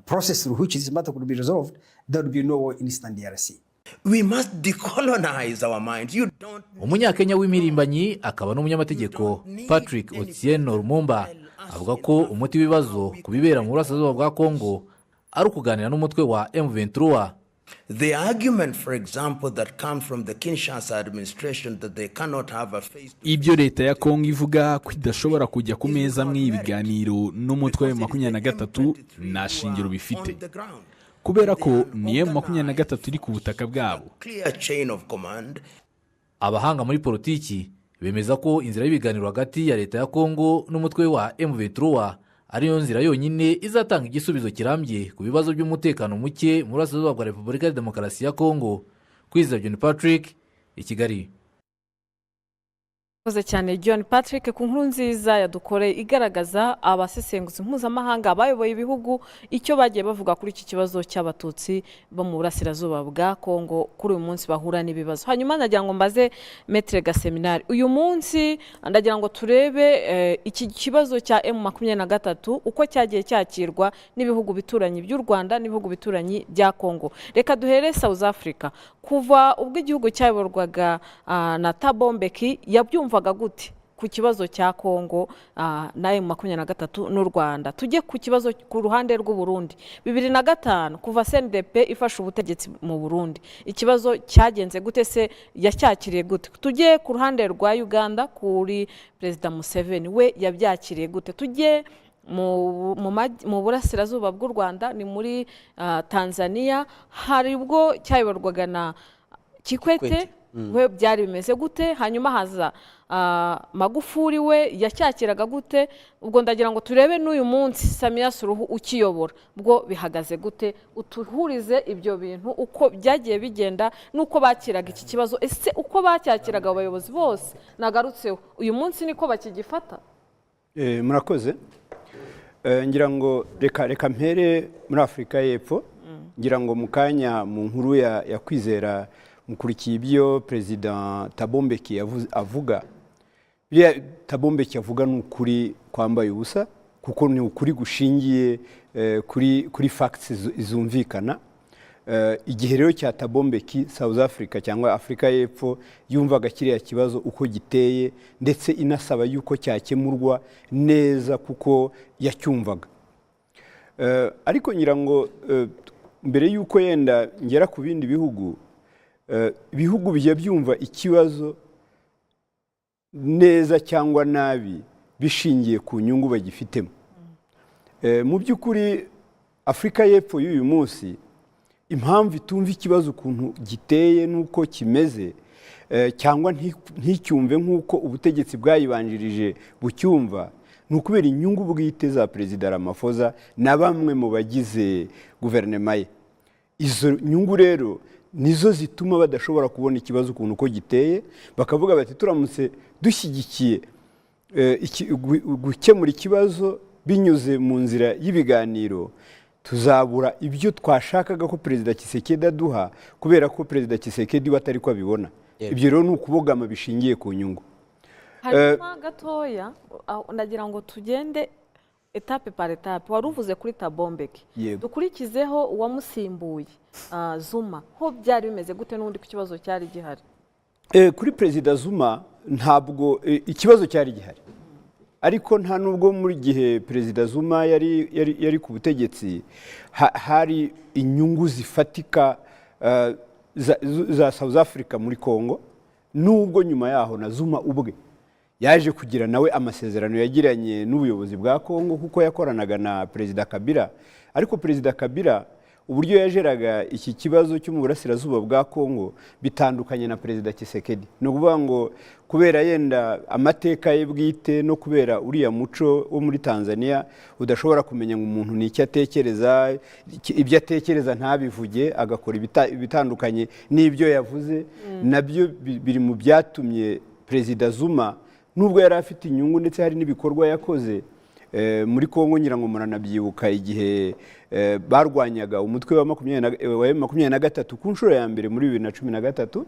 process through which this matter could be resolved, there would be no war in Eastern DRC. We must decolonize our minds. You don't Umunyakenya w'impirimbanyi akaba n'umunyamategeko Patrick Otieno Lumumba avuga ko umuti w'ibibazo ku bibera mu burasirazuba bwa Kongo ari ukuganira n'umutwe wa M23. The argument, for example, that comes from the Kinshasa administration that they cannot have a face Ibyo leta ya Kongo ivuga ko idashobora kujya ku meza amwe y'ibiganiro n'umutwe wa 23 nta shingiro bifite, kubera ko ni M23 iri ku butaka bwabo. clear chain of command. Abahanga muri politiki bemeza ko inzira y'ibiganiro hagati ya leta ya Kongo n'umutwe wa M23 ariyo nzira yonyine izatanga igisubizo kirambye ku bibazo by'umutekano muke mu burasirazuba bwa Repubulika ya Demokarasi ya Kongo. Kwizera John Patrick, i Kigali. Murakoze cyane John Patrick ku nkuru nziza yadukoreye igaragaza abasesenguzi mpuzamahanga bayoboye ibihugu icyo bagiye bavuga kuri iki kibazo cy'Abatutsi bo mu burasirazuba bwa Kongo kuri uyu munsi bahura n'ibibazo. Hanyuma ndagira ngo mbaze Maître Gaseminari, uyu munsi ndagira ngo turebe iki kibazo cya M23 uko cyagiye cyakirwa n'ibihugu bituranyi by'u Rwanda n'ibihugu bituranyi bya Kongo. Reka duhere South Africa. Kuva ubwo igihugu cyayoborwaga na Thabo Mbeki, yabyumvaga gute ku kibazo cya Kongo na M23 n'u Rwanda? Tujye ku kibazo ku ruhande rw'u Burundi. 2005, kuva CNDP ifashe ubutegetsi mu Burundi, ikibazo cyagenze gute se? Yacyakiriye gute? Tujye ku ruhande rwa Uganda, kuri Perezida Museveni, we yabyakiriye gute? Tujye mu burasirazuba bw'u Rwanda, ni muri Tanzania, hari ubwo cyayoborwaga na Kikwete, we byari bimeze gute? Hanyuma haza Magufuli, we yacyakiraga gute? Ubwo ndagira ngo turebe n'uyu munsi Samia Suluhu ukiyobora, ubwo bihagaze gute? Utuhurize ibyo bintu uko byagiye bigenda n'uko bakiraga iki kibazo. Ese uko bacyakiraga abo bayobozi bose nagarutseho, uyu munsi niko bakigifata? Murakoze. Ngira ngo reka mpere muri Afurika y'Epfo. Ngira ngo mu kanya mu nkuru ya Kwizera mukurikiye ibyo Perezida Thabo Mbeki avuga. Biriya Thabo Mbeki avuga ni ukuri kwambaye ubusa, kuko ni ukuri gushingiye kuri facts zumvikana. Igihe rero cya Thabo Mbeki, South Africa cyangwa Afurika y'Epfo yumvaga kiriya kibazo uko giteye, ndetse inasaba yuko cyakemurwa neza kuko yacyumvaga. Ariko ngira ngo mbere y'uko yenda ngera ku bindi bihugu, ibihugu bijya byumva ikibazo neza cyangwa nabi bishingiye ku nyungu bagifitemo. Mu by'ukuri Afurika y'Epfo y'uyu munsi, impamvu itumva ikibazo ukuntu giteye n'uko kimeze, cyangwa nticyumve nk'uko ubutegetsi bwayibanjirije bucyumva, ni ukubera inyungu bwite za Perezida Ramaphosa na bamwe mu bagize guverinoma ye. Izo nyungu rero nizo zituma badashobora kubona ikibazo ukuntu uko giteye, bakavuga bati: "Turamutse dushyigikiye gukemura ikibazo binyuze mu nzira y'ibiganiro, tuzabura ibyo twashakaga ko Perezida Tshisekedi aduha, kubera ko Perezida Tshisekedi we atari ko abibona." Ibyo rero ni ukubogama bishingiye ku nyungu. Hanyuma gatoya, aho ndagira ngo tugende étape par étape. Wari uvuze kuri Thabo Mbeki. Yego. Dukurikizeho uwamusimbuye, Zuma. Ho byari bimeze gute n'ubundi ku kibazo cyari gihari? Kuri Perezida Zuma ntabwo ikibazo cyari gihari, ariko nta nubwo muri gihe Perezida Zuma yari ku butegetsi hari inyungu zifatika za South Africa muri Congo, nubwo nyuma yaho na Zuma ubwe yaje kugira nawe amasezerano yagiranye n'ubuyobozi bwa Congo, kuko yakoranaga na Perezida Kabila. Ariko Perezida Kabila uburyo yajeraga iki kibazo cyo mu burasirazuba bwa Congo bitandukanye na Perezida Tshisekedi. Ni ukuvuga ngo kubera yenda amateka ye bwite no kubera uriya muco wo muri Tanzania udashobora kumenya ngo umuntu ni icyo atekereza, ibyo atekereza ntabivuge, agakora ibitandukanye n'ibyo yavuze, nabyo biri mu byatumye Perezida Zuma, nubwo yari afite inyungu ndetse hari n'ibikorwa yakoze muri Kongo, ngira ngo muranabyibuka igihe barwanyaga umutwe wa M23 ku nshuro ya mbere muri 2013,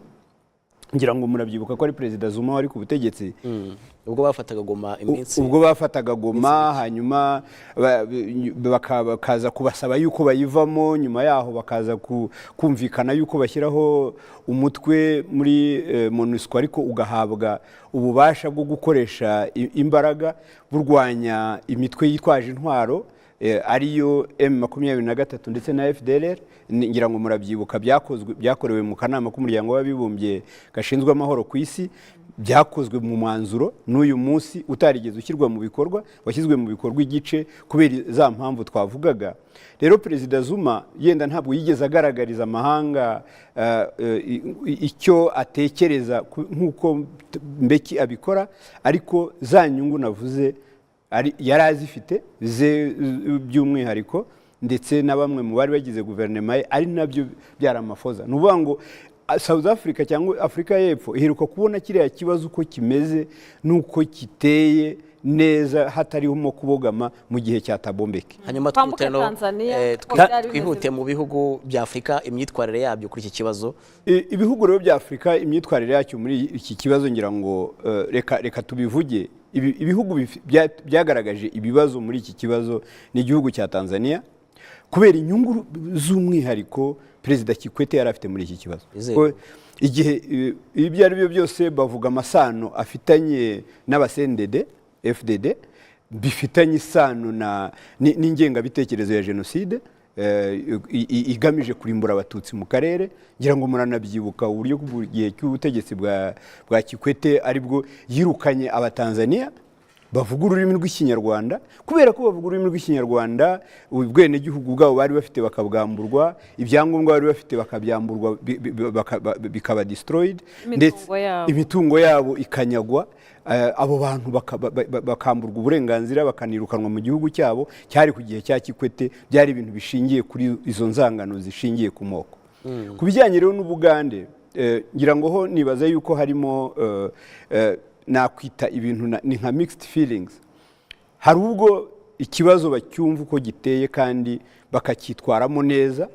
ngira ngo murabyibuka ko ari Perezida Zuma wari ku butegetsi. Ubwo bafataga Goma iminsi Ubwo bafataga Goma, hanyuma bakaza kubasaba yuko bayivamo, nyuma yaho bakaza kumvikana yuko bashyiraho umutwe muri MONUSCO, ariko ugahabwa ububasha bwo gukoresha imbaraga burwanya imitwe yitwaje intwaro, ariyo M23 ndetse na FDLR. Ngira ngo murabyibuka, byakozwe, byakorewe mu kanama k'Umuryango w'Abibumbye gashinzwe amahoro ku isi, byakozwe mu mwanzuro n'uyu munsi utarigeze ushyirwa mu bikorwa, washyizwe mu bikorwa igice kubera za mpamvu twavugaga. Rero Perezida Zuma yenda ntabwo yigeze agaragariza amahanga icyo atekereza nk'uko Mbeki abikora, ariko za nyungu navuze yari azifite ze by'umwihariko, ndetse na bamwe mu bari bagize guverinoma ye, ari nabyo bya Ramaphosa. Ni ukuvuga ngo South Africa cyangwa Afurika y'Epfo iheruka kubona kiriya kibazo uko kimeze n'uko giteye neza hatarimo kubogama mu gihe cya Thabo Mbeki. Hanyuma Twambuke twihute no Tanzania, uko byari bimeze. Twihute mu bihugu bya Afurika, imyitwarire yabyo kuri iki kibazo. Ibihugu rero bya Afurika, imyitwarire yacyo muri iki kibazo, ngira ngo reka tubivuge. Ibihugu byagaragaje ibibazo muri iki kibazo ni igihugu cya Tanzania, kubera inyungu z'umwihariko Perezida Kikwete yari afite muri iki kibazo. Izihe? Ko igihe ibyo ari byo byose bavuga amasano afitanye n'aba CNDD FDD, bifitanye isano n'ingengabitekerezo ya jenoside igamije kurimbura Abatutsi mu karere. Ngira ngo muranabyibuka uburyo ku gihe cy'ubutegetsi bwa Kikwete aribwo yirukanye Abatanzaniya bavuga ururimi rw'Ikinyarwanda, kubera ko bavuga ururimi rw'Ikinyarwanda, ubwenegihugu bwabo bari bafite bakabwamburwa, ibyangombwa bari bafite bakabyamburwa, bikaba destroyed. Imitungo yabo. Imitungo yabo ikanyagwa, abo bantu bakamburwa uburenganzira, bakanirukanwa mu gihugu cyabo. Cyari ku gihe cya Kikwete, byari ibintu bishingiye kuri izo nzangano zishingiye ku moko. Ku bijyanye rero n'Ubugande, ngira ngo ho nibaza yuko harimo nakwita ibintu ni nka mixed feelings. Hari ubwo ikibazo bacyumva uko giteye kandi bakacyitwaramo neza,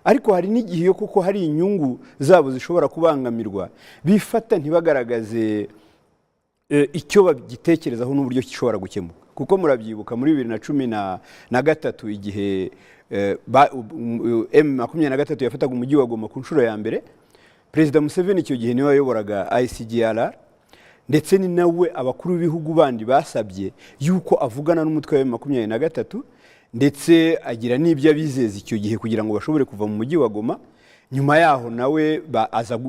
ariko hari n'igihe iyo kuko hari inyungu zabo zishobora kubangamirwa, bifata ntibagaragaze icyo bagitekerezaho n'uburyo gishobora gukemuka. Kuko murabyibuka muri 2013, igihe M23 yafataga umujyi wa Goma ku nshuro ya mbere, Perezida Museveni icyo gihe niwe wayoboraga ICGLR, ndetse ni nawe abakuru b'ibihugu bandi basabye yuko avugana n'umutwe wa M23, ndetse agira n'ibyo abizeza icyo gihe kugira ngo bashobore kuva mu mujyi wa Goma. Nyuma yaho nawe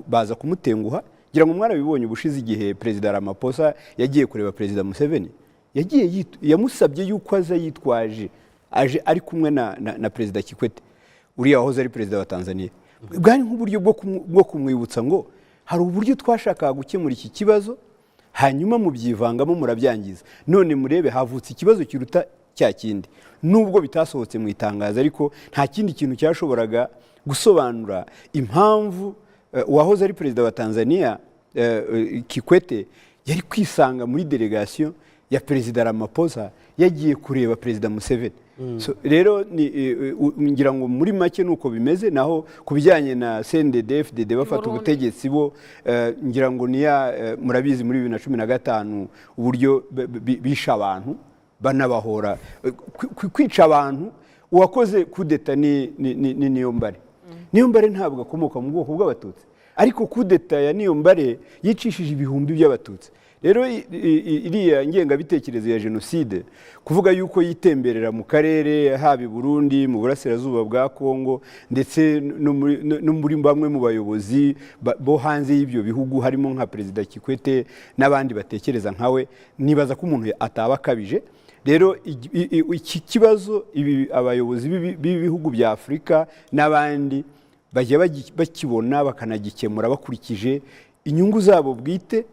baza kumutenguha. Ngira ngo mwarabibonye ubushize, igihe Perezida Ramaphosa yagiye kureba Perezida Museveni, yagiye yamusabye yuko aza yitwaje, aje ari kumwe na Perezida Kikwete, uriya wahoze ari perezida wa Tanzania. Bwari nk'uburyo bwo kumwibutsa ngo hari uburyo twashakaga gukemura iki kibazo, hanyuma mubyivangamo, murabyangiza, none murebe havutse ikibazo kiruta cya kindi. Nubwo bitasohotse mu itangazo, ariko nta kindi kintu cyashoboraga gusobanura impamvu uwahoze ari perezida wa Tanzania, Kikwete, yari kwisanga muri delegation ya Perezida Ramaphosa yagiye kureba Perezida Museveni. So, rero ngira ngo muri make nuko bimeze. Naho ku bijyanye na CNDD FDD bafata Burundi. ubutegetsi bo, ngira ngo niya murabizi muri 2015 uburyo bishe abantu banabahora. Kwica abantu, uwakoze kudeta ni Niyombare. Niyombare ntabwo akomoka mu bwoko bw'Abatutsi, ariko kudeta ya Niyombare yicishije ibihumbi by'Abatutsi. Rero iriya ngengabitekerezo ya jenoside, kuvuga yuko yitemberera mu karere, haba i Burundi, mu burasirazuba bwa Kongo, ndetse no muri bamwe mu bayobozi bo hanze y'ibyo bihugu, harimo nka Perezida Kikwete n'abandi batekereza nkawe, nibaza ko umuntu ataba akabije. Rero iki kibazo, ibi abayobozi b'ibihugu bya Afurika n'abandi bajya bakibona bakanagikemura bakurikije inyungu zabo bwite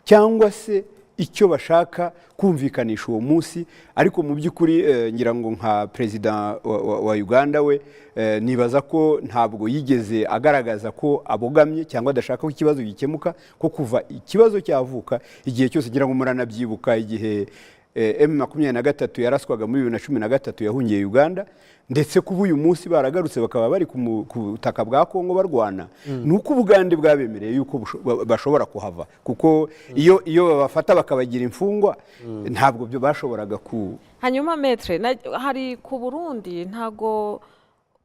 cyangwa se icyo bashaka kumvikanisha uwo munsi. Ariko mu by'ukuri, ngira ngo nka perezida wa Uganda we, nibaza ko ntabwo yigeze agaragaza ko abogamye cyangwa adashaka ko ikibazo gikemuka, ko kuva ikibazo cyavuka, igihe cyose, ngira ngo muranabyibuka, igihe M23 yaraswaga muri 2013, yahungiye Uganda, ndetse kuba uyu munsi baragarutse bakaba bari ku butaka bwa Kongo barwana, ni uko Ubugande bwabemereye yuko bashobora kuhava, kuko iyo babafata bakabagira imfungwa, ntabwo byo bashoboraga ku Hanyuma maître, hari ku Burundi, ntago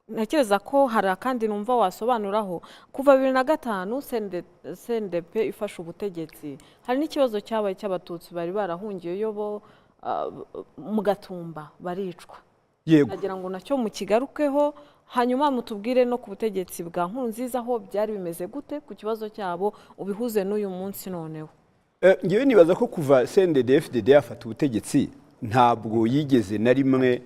ntekereza ko hari akandi numva wasobanuraho. Kuva 2005 CNDP ifashe ubutegetsi, hari n'ikibazo cyabaye cy'Abatutsi bari barahungiyeyo bo mu Gatumba baricwa. Yego. Nagira ngo nacyo mukigarukeho, hanyuma mutubwire no ku butegetsi bwa Nkurunziza aho byari bimeze gute ku kibazo cyabo, ubihuze n'uyu munsi noneho. Ngewe nibaza ko kuva CNDD-FDD yafata ubutegetsi, ntabwo yigeze na rimwe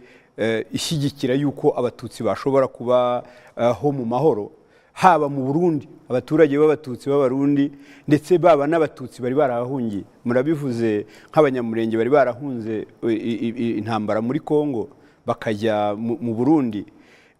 ishyigikira yuko Abatutsi bashobora kubaho mu mahoro, haba mu Burundi, abaturage b'Abatutsi b'Abarundi, ndetse baba n'Abatutsi bari barahungiye. Murabivuze, nk'Abanyamurenge bari barahunze intambara muri Kongo bakajya mu Burundi,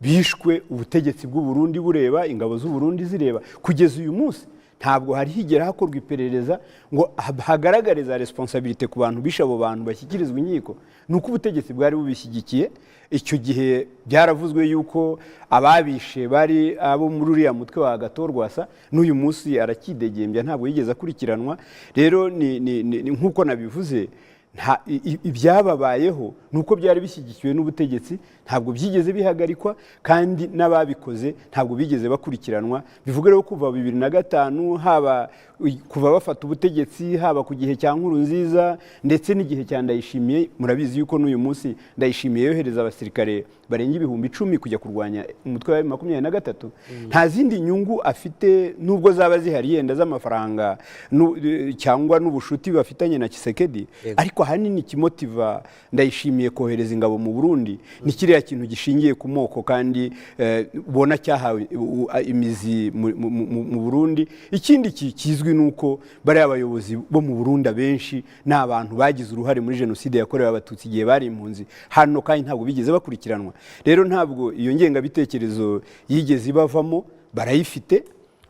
bishwe ubutegetsi bw'u Burundi bureba, ingabo z'u Burundi zireba. Kugeza uyu munsi ntabwo hari higera hakorwa iperereza ngo hagaragare za responsabilité ku bantu bishe abo bantu, bashyikirizwa inkiko. Ni uko ubutegetsi bwari bubishyigikiye. Icyo gihe byaravuzwe yuko ababishe bari abo muri uriya mutwe wa Agathon Rwasa. N'uyu munsi arakidegembya, ntabwo yigeze akurikiranwa. Rero ni nk'uko nabivuze, ibyababayeho ni uko byari bishyigikiwe n'ubutegetsi, ntabwo byigeze bihagarikwa, kandi n'ababikoze ntabwo bigeze bakurikiranwa. Bivuga rero kuva 2005, haba kuva bafata ubutegetsi, haba ku gihe cya Nkurunziza ndetse n'igihe cya Ndayishimiye. Murabizi yuko n'uyu munsi Ndayishimiye yohereza abasirikare barenga 10,000 kujya kurwanya umutwe wa 23. Nta zindi nyungu afite, nubwo zaba zihari yenda z'amafaranga cyangwa n'ubushuti bafitanye na Tshisekedi, ariko ahanini ikimotiva Ndayishimiye kohereza ingabo mu Burundi ni kiriya kintu gishingiye ku moko, kandi ubona cyahawe imizi mu Burundi. Ikindi kizwi ni uko bariya abayobozi bo mu Burundi abenshi ni abantu bagize uruhare muri jenoside yakorewe Abatutsi igihe bari impunzi hano, kandi ntabwo bigeze bakurikiranwa. Rero ntabwo iyo ngengabitekerezo yigeze ibavamo, barayifite.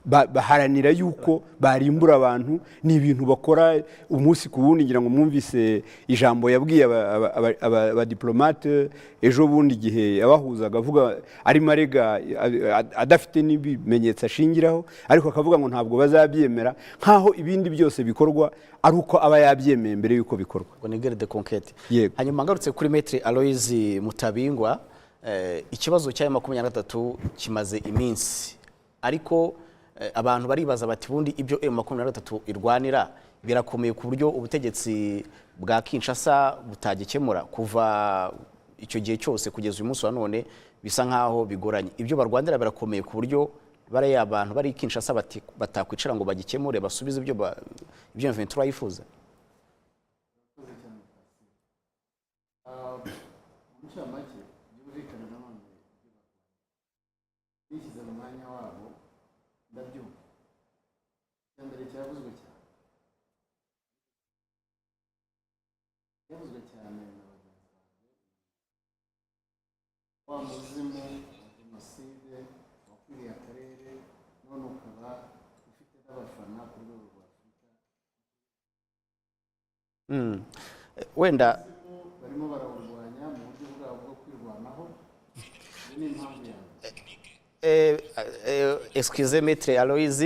Baharanira yuko barimbura abantu. Ni ibintu bakora umunsi ku wundi. Ngira ngo mwumvise ijambo yabwiye abadiplomate ejo bundi igihe yabahuzaga, avuga arimo arega adafite n'ibimenyetso ashingiraho, ariko akavuga ngo ntabwo bazabyemera, nk'aho ibindi byose bikorwa ari uko aba yabyemeye mbere y'uko bikorwa. Ngo ni guerre de conquête. Yego. Hanyuma ngarutse kuri Maître Aloys Mutabingwa, ikibazo cya M23 kimaze iminsi, ariko abantu baribaza bati: "Bundi ibyo M23 irwanira birakomeye ku buryo ubutegetsi bwa Kinshasa butagikemura?" Kuva icyo gihe cyose kugeza uyu munsi wa none bisa nkaho bigoranye. Ibyo barwanira birakomeye ku buryo bariya abantu bari i Kinshasa batakwicara ngo bagikemure, basubize ibyo M23 yifuza? Mu ncamake, byumvikane nanone, bishyize mu mwanya wabo, ndabyumva. Icya mbere cyavuzwe cyane, cyavuzwe cyane na bagenzi banjye, wa muzimu wa jenoside wakwiriye akarere none ukaba ufite n'abafana ku rwego rwa Afurika. Wenda Barimo barawurwanya mu buryo bwabo bwo kwirwanaho. Iyo ni impamvu ya mbere. Excuse, Maître Aloys,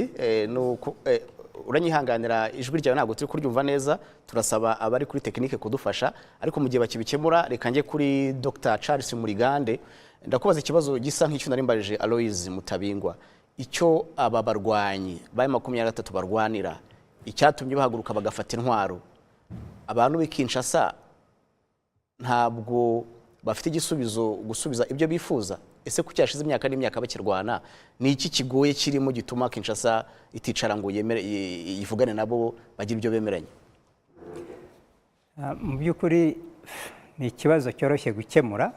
uranyihanganira, ijwi ryawe ntabwo turi kuryumva neza. Turasaba abari kuri tekinike kudufasha, ariko mu gihe bakibikemura reka njye kuri Dr Charles Murigande. Ndakubaza ikibazo gisa nk'icyo nari mbajije Aloys Mutabingwa. Icyo aba barwanyi ba 23 barwanira, icyatumye bahaguruka bagafata intwaro, abantu b'i Kinshasa ntabwo bafite igisubizo gusubiza ibyo bifuza? Ese kuki hashize imyaka n'imyaka bakirwana? Ni iki kigoye kirimo gituma Kinshasa iticara ngo yemere, yivugane nabo, bagire ibyo bemeranya? Mu by'ukuri ni ikibazo cyoroshye gukemura,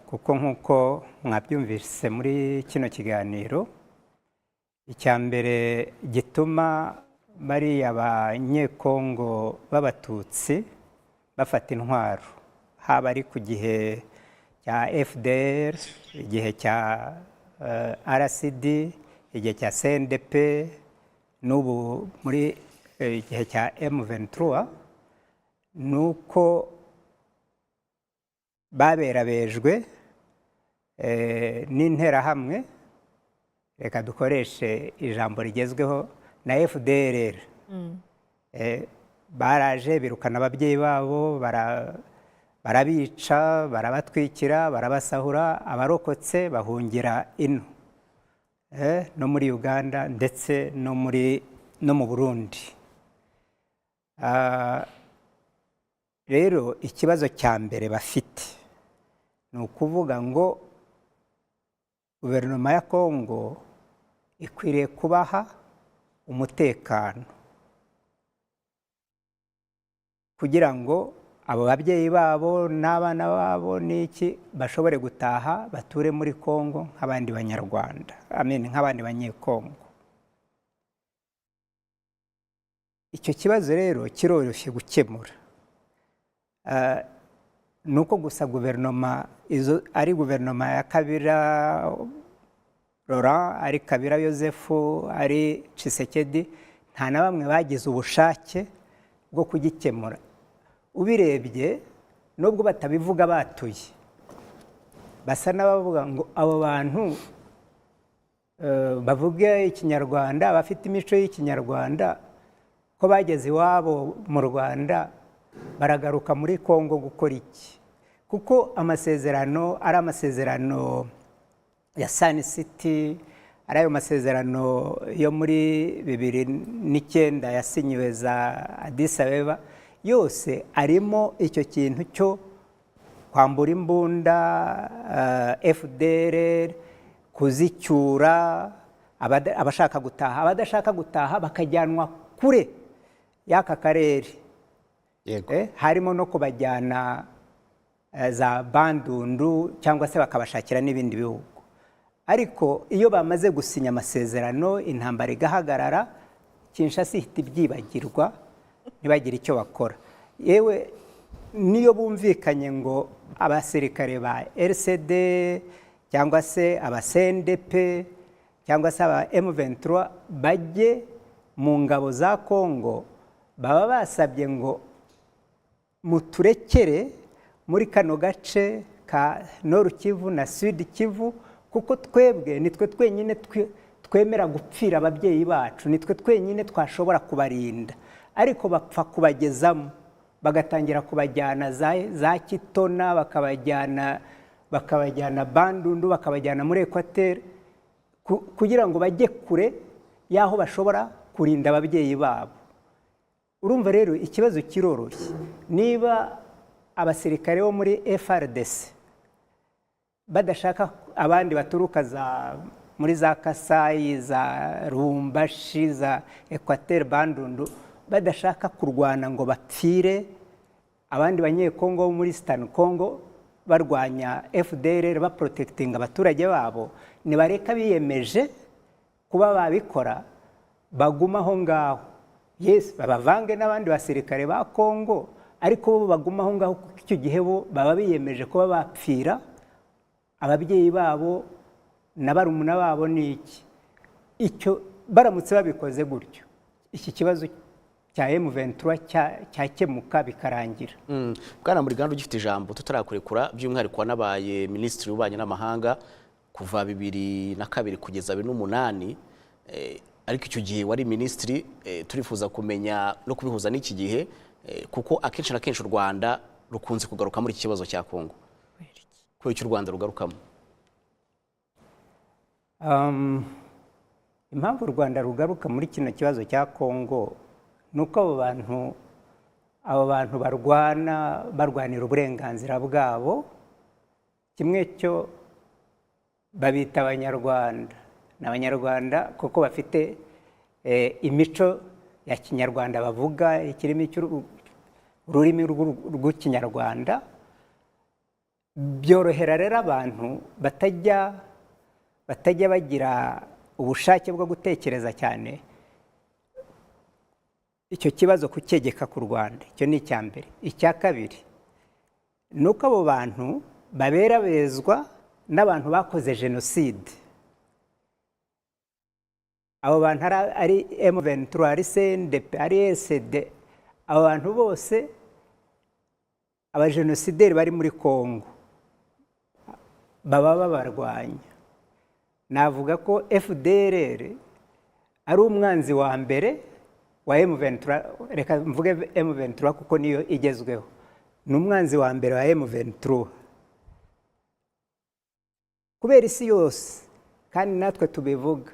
kuko nk'uko mwabyumvise muri kino kiganiro, icya mbere gituma bariya Banyekongo b'Abatutsi bafata intwaro, haba ari ku gihe cya FDR, igihe cya RCD, igihe cya CNDP, n'ubu muri igihe cya M23, ni uko baberabejwe n'Interahamwe, reka dukoreshe ijambo rigezweho, na FDLR. Baraje birukana ababyeyi babo, barabica, barabatwikira, barabasahura. Abarokotse bahungira ino, no muri Uganda ndetse no mu Burundi. Rero ikibazo cya mbere bafite ni ukuvuga ngo guverinoma ya Kongo ikwiriye kubaha umutekano kugira ngo abo babyeyi babo n'abana babo n'iki bashobore gutaha, bature muri Kongo nk'abandi Banyarwanda, amen, nk'abandi Banyekongo. Icyo kibazo rero kiroroshye gukemura. Ni uko gusa guverinoma izo, ari guverinoma ya Kabila Laurent, ari Kabila Yosefu, ari Tshisekedi, nta na bamwe bagize ubushake bwo kugikemura. Ubirebye, nubwo batabivuga batuye, basa n'abavuga ngo abo bantu bavuga Ikinyarwanda, bafite imico y'Ikinyarwanda, ko bageze iwabo mu Rwanda, baragaruka muri Kongo gukora iki? Kuko amasezerano, ari amasezerano ya Sun City, ari ayo masezerano yo muri 2009 yasinyiwe za Addis Abeba, yose arimo icyo kintu cyo kwambura imbunda FDLR, kuzicyura, abashaka gutaha, abadashaka gutaha bakajyanwa kure y'aka karere. Harimo no kubajyana za Bandundu cyangwa se bakabashakira n'ibindi bihugu. Ariko iyo bamaze gusinya amasezerano, intambara igahagarara, Kinshasa ihita ibyibagirwa, ntibagire icyo bakora. Yewe niyo bumvikanye ngo abasirikare ba RCD cyangwa se aba CNDP Cyangwa se aba M23 bajye mu ngabo za Kongo, baba basabye ngo muturekere muri kano gace ka Nord Kivu na Sud Kivu, kuko twebwe nitwe twenyine twemera gupfira ababyeyi bacu, nitwe twenyine twashobora kubarinda. Ariko bapfa kubagezamo, bagatangira kubajyana za Kitona, bakabajyana Bandundu, bakabajyana muri Equateur, kugira ngo bajye kure y'aho bashobora kurinda ababyeyi babo. Urumva rero ikibazo kiroroshye. Niba abasirikare bo muri FARDC badashaka abandi baturuka muri za Kasayi, za Rumbashi, za Equateur, Bandundu, badashaka kurwana ngo bapfire abandi Banyekongo bo muri Eastern Congo barwanya FDLR, baprotectinga abaturage babo, nibareka biyemeje kuba babikora, baguma aho ngaho. Yes, babavange n'abandi basirikare ba Kongo, ariko bo baguma aho ngaho, kuko icyo gihe bo baba biyemeje kuba bapfira ababyeyi babo na barumuna babo. Ni iki icyo baramutse babikoze gutyo, iki kibazo cya M23 cyakemuka bikarangira. Bwana Muriganda, ugifite ijambo tutarakurekura, by'umwihariko wanabaye minisitiri w'ububanyi n'amahanga kuva 2002 kugeza 2008, ariko icyo gihe wari minisitiri, turifuza kumenya no kubihuza n'iki gihe, kuko akenshi na kenshi u Rwanda rukunze kugaruka muri iki kibazo cya Kongo. Kubera icyo u Rwanda rugarukamo? Impamvu u Rwanda rugaruka muri kino kibazo cya Kongo ni uko abo bantu barwana, barwanira uburenganzira bwabo. Kimwe cyo babita Abanyarwanda, ni Abanyarwanda kuko bafite imico ya kinyarwanda, bavuga ikirimi ururimi rw'Ikinyarwanda. Byorohera rero abantu batajya bagira ubushake bwo gutekereza cyane icyo kibazo kucyegeka ku Rwanda. Icyo ni icya mbere. Icya kabiri ni uko abo bantu baberabezwa n'abantu bakoze jenoside. Abo bantu ari M23, ari CNDP, ari RCD, abo bantu bose, abajenosideri bari muri Congo, baba babarwanya. Navuga ko FDLR ari umwanzi wa mbere wa M23. Reka mvuge M23 kuko niyo igezweho. Ni umwanzi wa mbere wa M23 kubera isi yose, kandi natwe tubivuga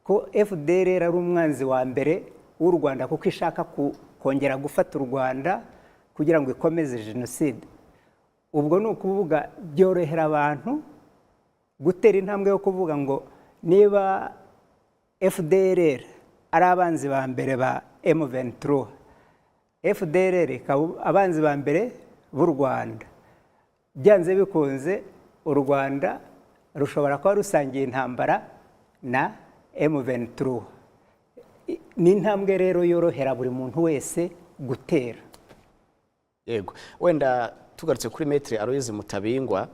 ko FDLR ari umwanzi wa mbere w'u Rwanda, kuko ishaka kongera gufata u Rwanda kugira ngo ikomeze jenoside. Ubwo ni ukuvuga byorohera abantu gutera intambwe yo kuvuga ngo niba FDLR ari abanzi ba mbere ba M23, FDLR ikaba abanzi ba mbere b'u Rwanda, byanze bikunze u Rwanda rushobora kuba rusangiye intambara na M23. Ni intambwe rero yorohera buri muntu wese gutera. Yego, wenda tugarutse kuri Maître Aloys Mutabingwa,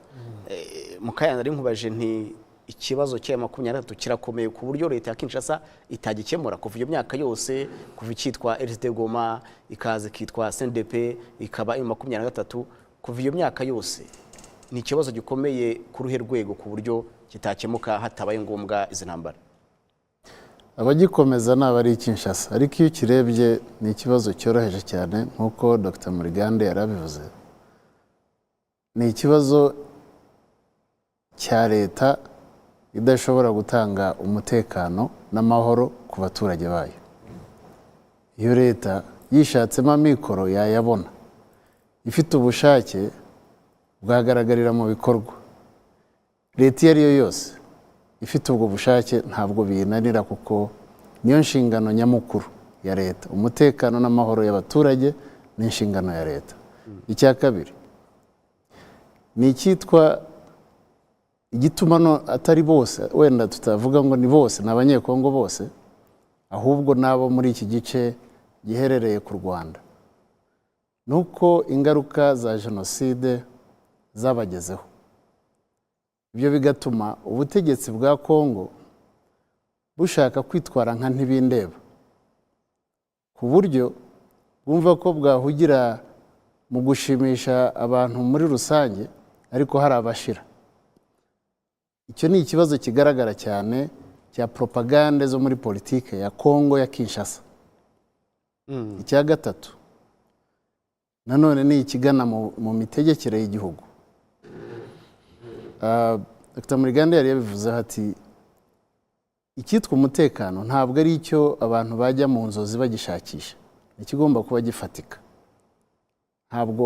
mukanya nari nkubaje nti ikibazo cya 23 kirakomeye ku buryo leta ya Kinshasa itagikemura kuva iyo myaka yose, kuva icyitwa RCD Goma, ikaza ikitwa CNDP, ikaba M23, kuva iyo myaka yose ni ikibazo gikomeye ku ruhe rwego ku buryo kitakemuka hatabaye ngombwa izi ntambara? Abagikomeza ni abari i Kinshasa, ariko iyo ukirebye ni ikibazo cyoroheje cyane, nk'uko Dr Murigande yarabivuze. Ni ikibazo cya leta idashobora gutanga umutekano n'amahoro ku baturage bayo. Iyo leta yishatsemo amikoro yayabona, ifite ubushake bwagaragarira mu bikorwa. Leta iyo ari yo yose ifite ubwo bushake ntabwo biyinanira, kuko niyo nshingano nyamukuru ya leta. Umutekano n'amahoro y'abaturage ni inshingano ya leta. Icya kabiri ni icyitwa igituma atari bose, wenda tutavuga ngo ni bose, ni Abanyekongo bose, ahubwo n'abo muri iki gice giherereye ku Rwanda, ni uko ingaruka za jenoside zabagezeho. Ibyo bigatuma ubutegetsi bwa Kongo Bushaka kwitwara nka ntibindeba, ku buryo bwumva ko bwahugira mu gushimisha abantu muri rusange, ariko hari abashira. Icyo ni ikibazo kigaragara cyane cya propagande zo muri politike ya Kongo ya Kinshasa. Icya gatatu nanone ni ikigana mu mitegekere y'igihugu. Dr Murigande yari yabivuzeho, ati icyitwa umutekano ntabwo ari icyo abantu bajya mu nzozi bagishakisha, ni ikigomba kuba gifatika. Ntabwo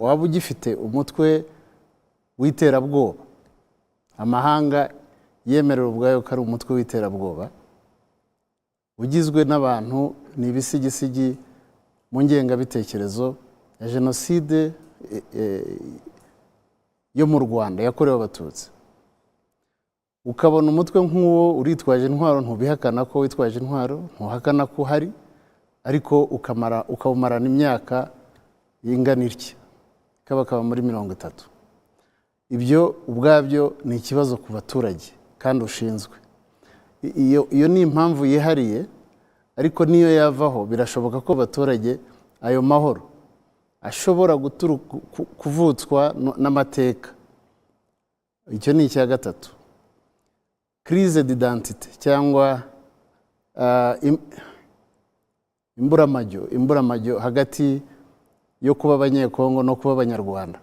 waba ugifite umutwe w'iterabwoba, amahanga yemerera ubwayo ko ari umutwe w'iterabwoba ugizwe n'abantu ni ibisigisigi mu ngengabitekerezo ya jenoside yo mu Rwanda yakorewe Abatutsi, ukabona umutwe nk'uwo uritwaje intwaro, ntubihakana ko witwaje intwaro, ntuhakana ko uhari, ariko ukamara ukawumarana imyaka ingana itya, ikabakaba muri 30. Ibyo ubwabyo ni ikibazo ku baturage kandi ushinzwe. Iyo ni impamvu yihariye, ariko niyo yavaho birashoboka ko abaturage ayo mahoro ashobora kuvutswa n'amateka. Icyo ni icya gatatu. Crise d'identité cyangwa imburamajyo hagati yo kuba Abanyekongo no kuba Abanyarwanda,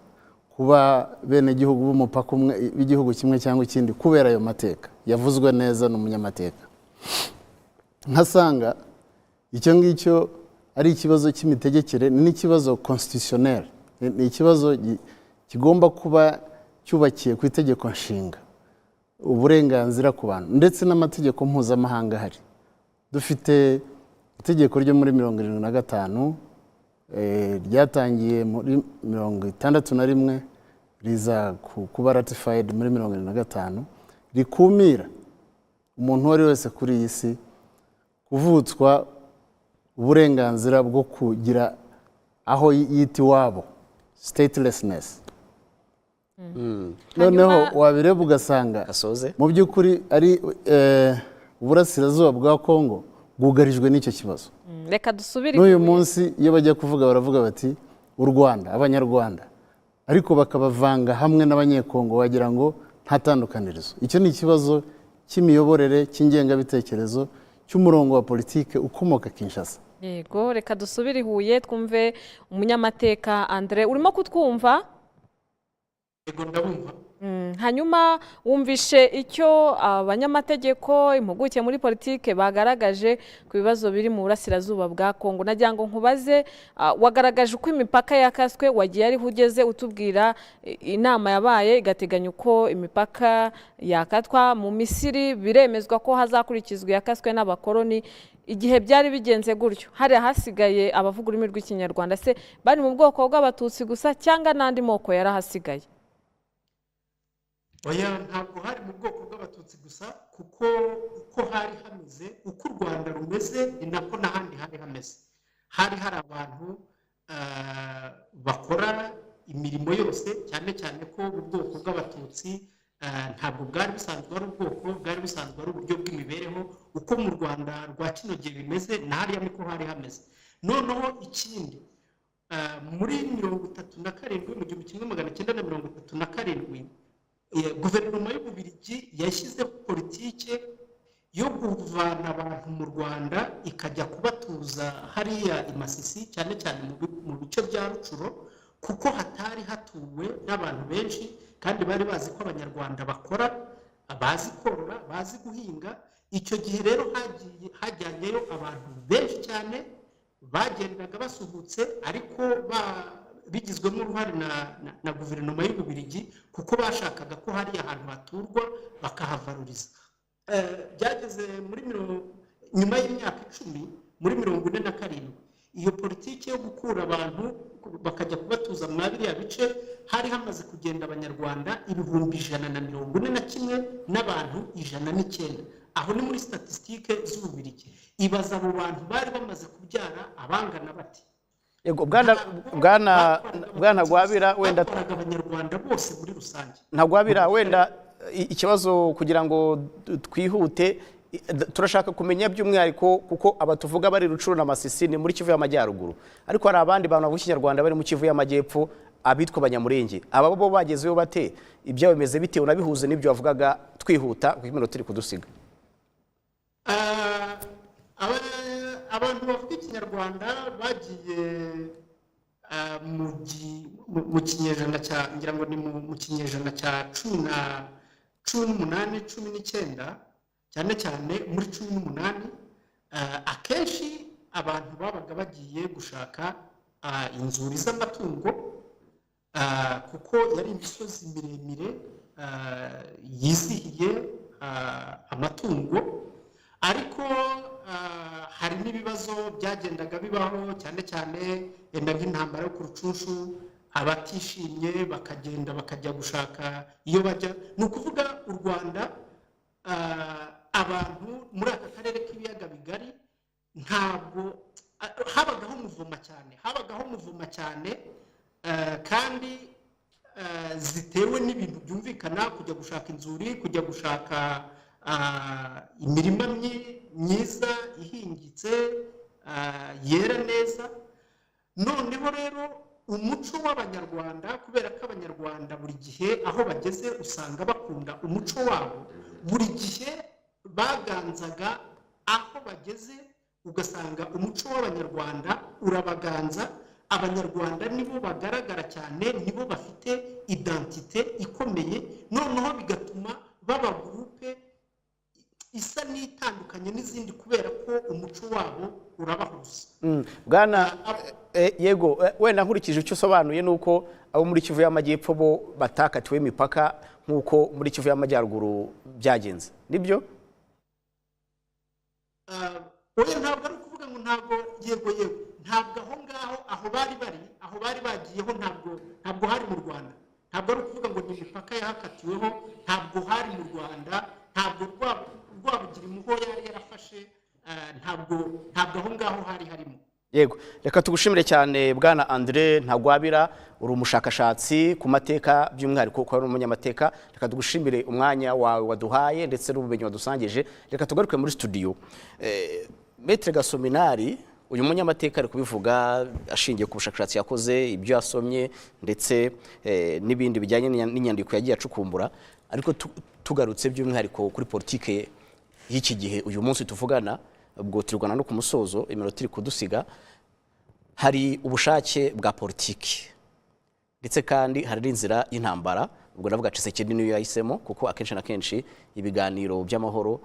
kuba benegihugu b'umupaka umwe b'igihugu kimwe cyangwa ikindi, kubera ayo mateka yavuzwe neza n'umunyamateka. Nkasanga icyo ngicyo ari ikibazo cy'imitegekere, ni n'ikibazo constitutionnel, ni ikibazo kigomba kuba cyubakiye ku itegeko nshinga, uburenganzira ku bantu ndetse n'amategeko mpuzamahanga ahari. Dufite itegeko ryo muri 75, ryatangiye muri 61, riza kuba ratified muri 75, rikumira umuntu uwo ari wese kuri iyi si kuvutswa uburenganzira bwo kugira aho yita iwabo, statelessness. Noneho wabireba ugasanga mu by'ukuri ari uburasirazuba bwa Kongo bwugarijwe n'icyo kibazo. Reka dusubire n'uyu munsi iyo bajya kuvuga baravuga bati u Rwanda, Abanyarwanda, ariko bakabavanga hamwe n'Abanyekongo, wagira ngo nta tandukanirizo. Icyo ni ikibazo cy'imiyoborere, cy'ingengabitekerezo, cy'umurongo wa politike ukomoka Kinshasa. Yego, reka dusubire i Huye twumve umunyamateka Andre. Urimo kutwumva? Yego, ndabumva. Hanyuma wumvishe icyo abanyamategeko, impuguke muri politike bagaragaje ku bibazo biri mu burasirazuba bwa Kongo. Nagira ngo nkubaze, wagaragaje uko imipaka yakaswe, wagiye ariho ugeze utubwira inama yabaye igateganya uko imipaka yakatwa. Mu Misiri biremezwa ko hazakurikizwa iyakaswe n'abakoloni. Igihe byari bigenze gutyo, hari ahasigaye abavuga ururimi rw'Ikinyarwanda se bari mu bwoko bw'Abatutsi gusa cyangwa n'andi moko yarahasigaye? Oya, ntabwo hari mu bwoko bw'Abatutsi gusa, kuko uko hari hameze, uko u Rwanda rumeze, ni nako n'ahandi hari hameze. Hari abantu bakora imirimo yose, cyane cyane ko ubwoko bw'Abatutsi ntabwo bwari busanzwe ari ubwoko, bwari busanzwe ari uburyo bw'imibereho. Uko mu Rwanda rwa kino gihe bimeze, na hariya niko hari hameze. Noneho ikindi, muri 37, mu 1937, guverinoma y'Ububiligi yashyizeho politike yo kuvana abantu mu Rwanda ikajya kubatuza hariya i Masisi, cyane cyane mu bice bya Rucuro, kuko hatari hatuwe n'abantu benshi, kandi bari bazi ko Abanyarwanda bakora, bazi korora, bazi guhinga. Icyo gihe rero hajyanyeyo abantu benshi cyane bagendaga basuhutse, ariko bigizwemo uruhare na guverinoma y'Ububiligi, kuko bashakaga ko hariya ahantu haturwa bakahavaruriza. Byageze muri nyuma y'imyaka 10, muri 47, iyo politiki yo gukura abantu bakajya kubatuza muri biriya bice, hari hamaze kugenda Abanyarwanda 141,109 n'abantu. Aho ni muri statisitike z'Ububiligi. Ibaza abo bantu bari bamaze kubyara abangana bati. Yego, bwana Ntagwabira, wenda Abanyarwanda bose muri rusange. Ntagwabira, wenda Ikibazo kugira ngo twihute, turashaka kumenya by'umwihariko, kuko aba tuvuga bari Rucuru na Masisi ni muri Kivu y'Amajyaruguru, ariko hari abandi bantu bavuga Ikinyarwanda bari mu Kivu y'Amajyepfo, abitwa Abanyamurenge. Aba bo bagezeyo bate? Ibyabo bimeze bite? Unabihuze n'ibyo wavugaga, twihuta kuko iminota iri kudusiga. Abantu bavuga Ikinyarwanda bagiye mu kinyejana cya, ngira ngo ni mu kinyejana cya 18, 19, cyane cyane muri 18. Akenshi abantu babaga bagiye gushaka inzuri z'amatungo, kuko yari imisozi miremire yizihiye amatungo. Ariko hari n'ibibazo byagendaga bibaho, cyane cyane yenda nk'intambara yo ku Rucunshu, abatishimye bakagenda bakajya gushaka iyo bajya. Ni ukuvuga u Rwanda, abantu muri aka karere k'Ibiyaga Bigari, ntabwo habagaho umuvuma cyane, habagaho umuvuma cyane, kandi zitewe n'ibintu byumvikana: kujya gushaka inzuri, kujya gushaka imirima myiza ihingitse, yera neza. Noneho rero umuco w'Abanyarwanda, kubera ko Abanyarwanda buri gihe aho bageze usanga bakunda umuco wabo, buri gihe baganzaga aho bageze, ugasanga umuco w'Abanyarwanda urabaganza. Abanyarwanda nibo bagaragara cyane, nibo bafite identité ikomeye. Noneho bigatuma baba groupe isa n'itandukanye n'izindi, kubera ko umuco wabo urabahuza. Bwana, yego, wenda nkurikije icyo usobanuye, ni uko abo muri Kivu y'Amajyepfo bo batakatiwe imipaka nk'uko muri Kivu y'Amajyaruguru byagenze, nibyo? Oya, ntabwo ari ukuvuga ngo ntabwo. Yego, ntabwo aho ngaho aho bari bari, aho bari bagiyeho, ntabwo hari mu Rwanda. Ntabwo ari ukuvuga ngo ni imipaka yahakatiweho. Ntabwo hari mu Rwanda, ntabwo Rwabugiri muho yari yarafashe, ntabwo aho ngaho hari harimo. Yego, reka tugushimire cyane, bwana Andre Ntagwabira. Uri umushakashatsi ku mateka, by'umwihariko kuko ari umunyamateka. Reka tugushimire umwanya wawe waduhaye ndetse n'ubumenyi wadusangije. Reka tugaruke muri studio. Maître Gasominari, uyu munyamateka ari kubivuga ashingiye ku bushakashatsi yakoze, ibyo yasomye, ndetse n'ibindi bijyanye n'inyandiko yagiye acukumbura. Ariko tugarutse by'umwihariko kuri politike y'iki gihe, uyu munsi tuvugana, ubwo turwana no ku musozo, iminota iri kudusiga, hari ubushake bwa politiki ndetse kandi hari n'inzira y'intambara. Ubwo ndavuga Tshisekedi niyo yahisemo, kuko akenshi na kenshi ibiganiro by'amahoro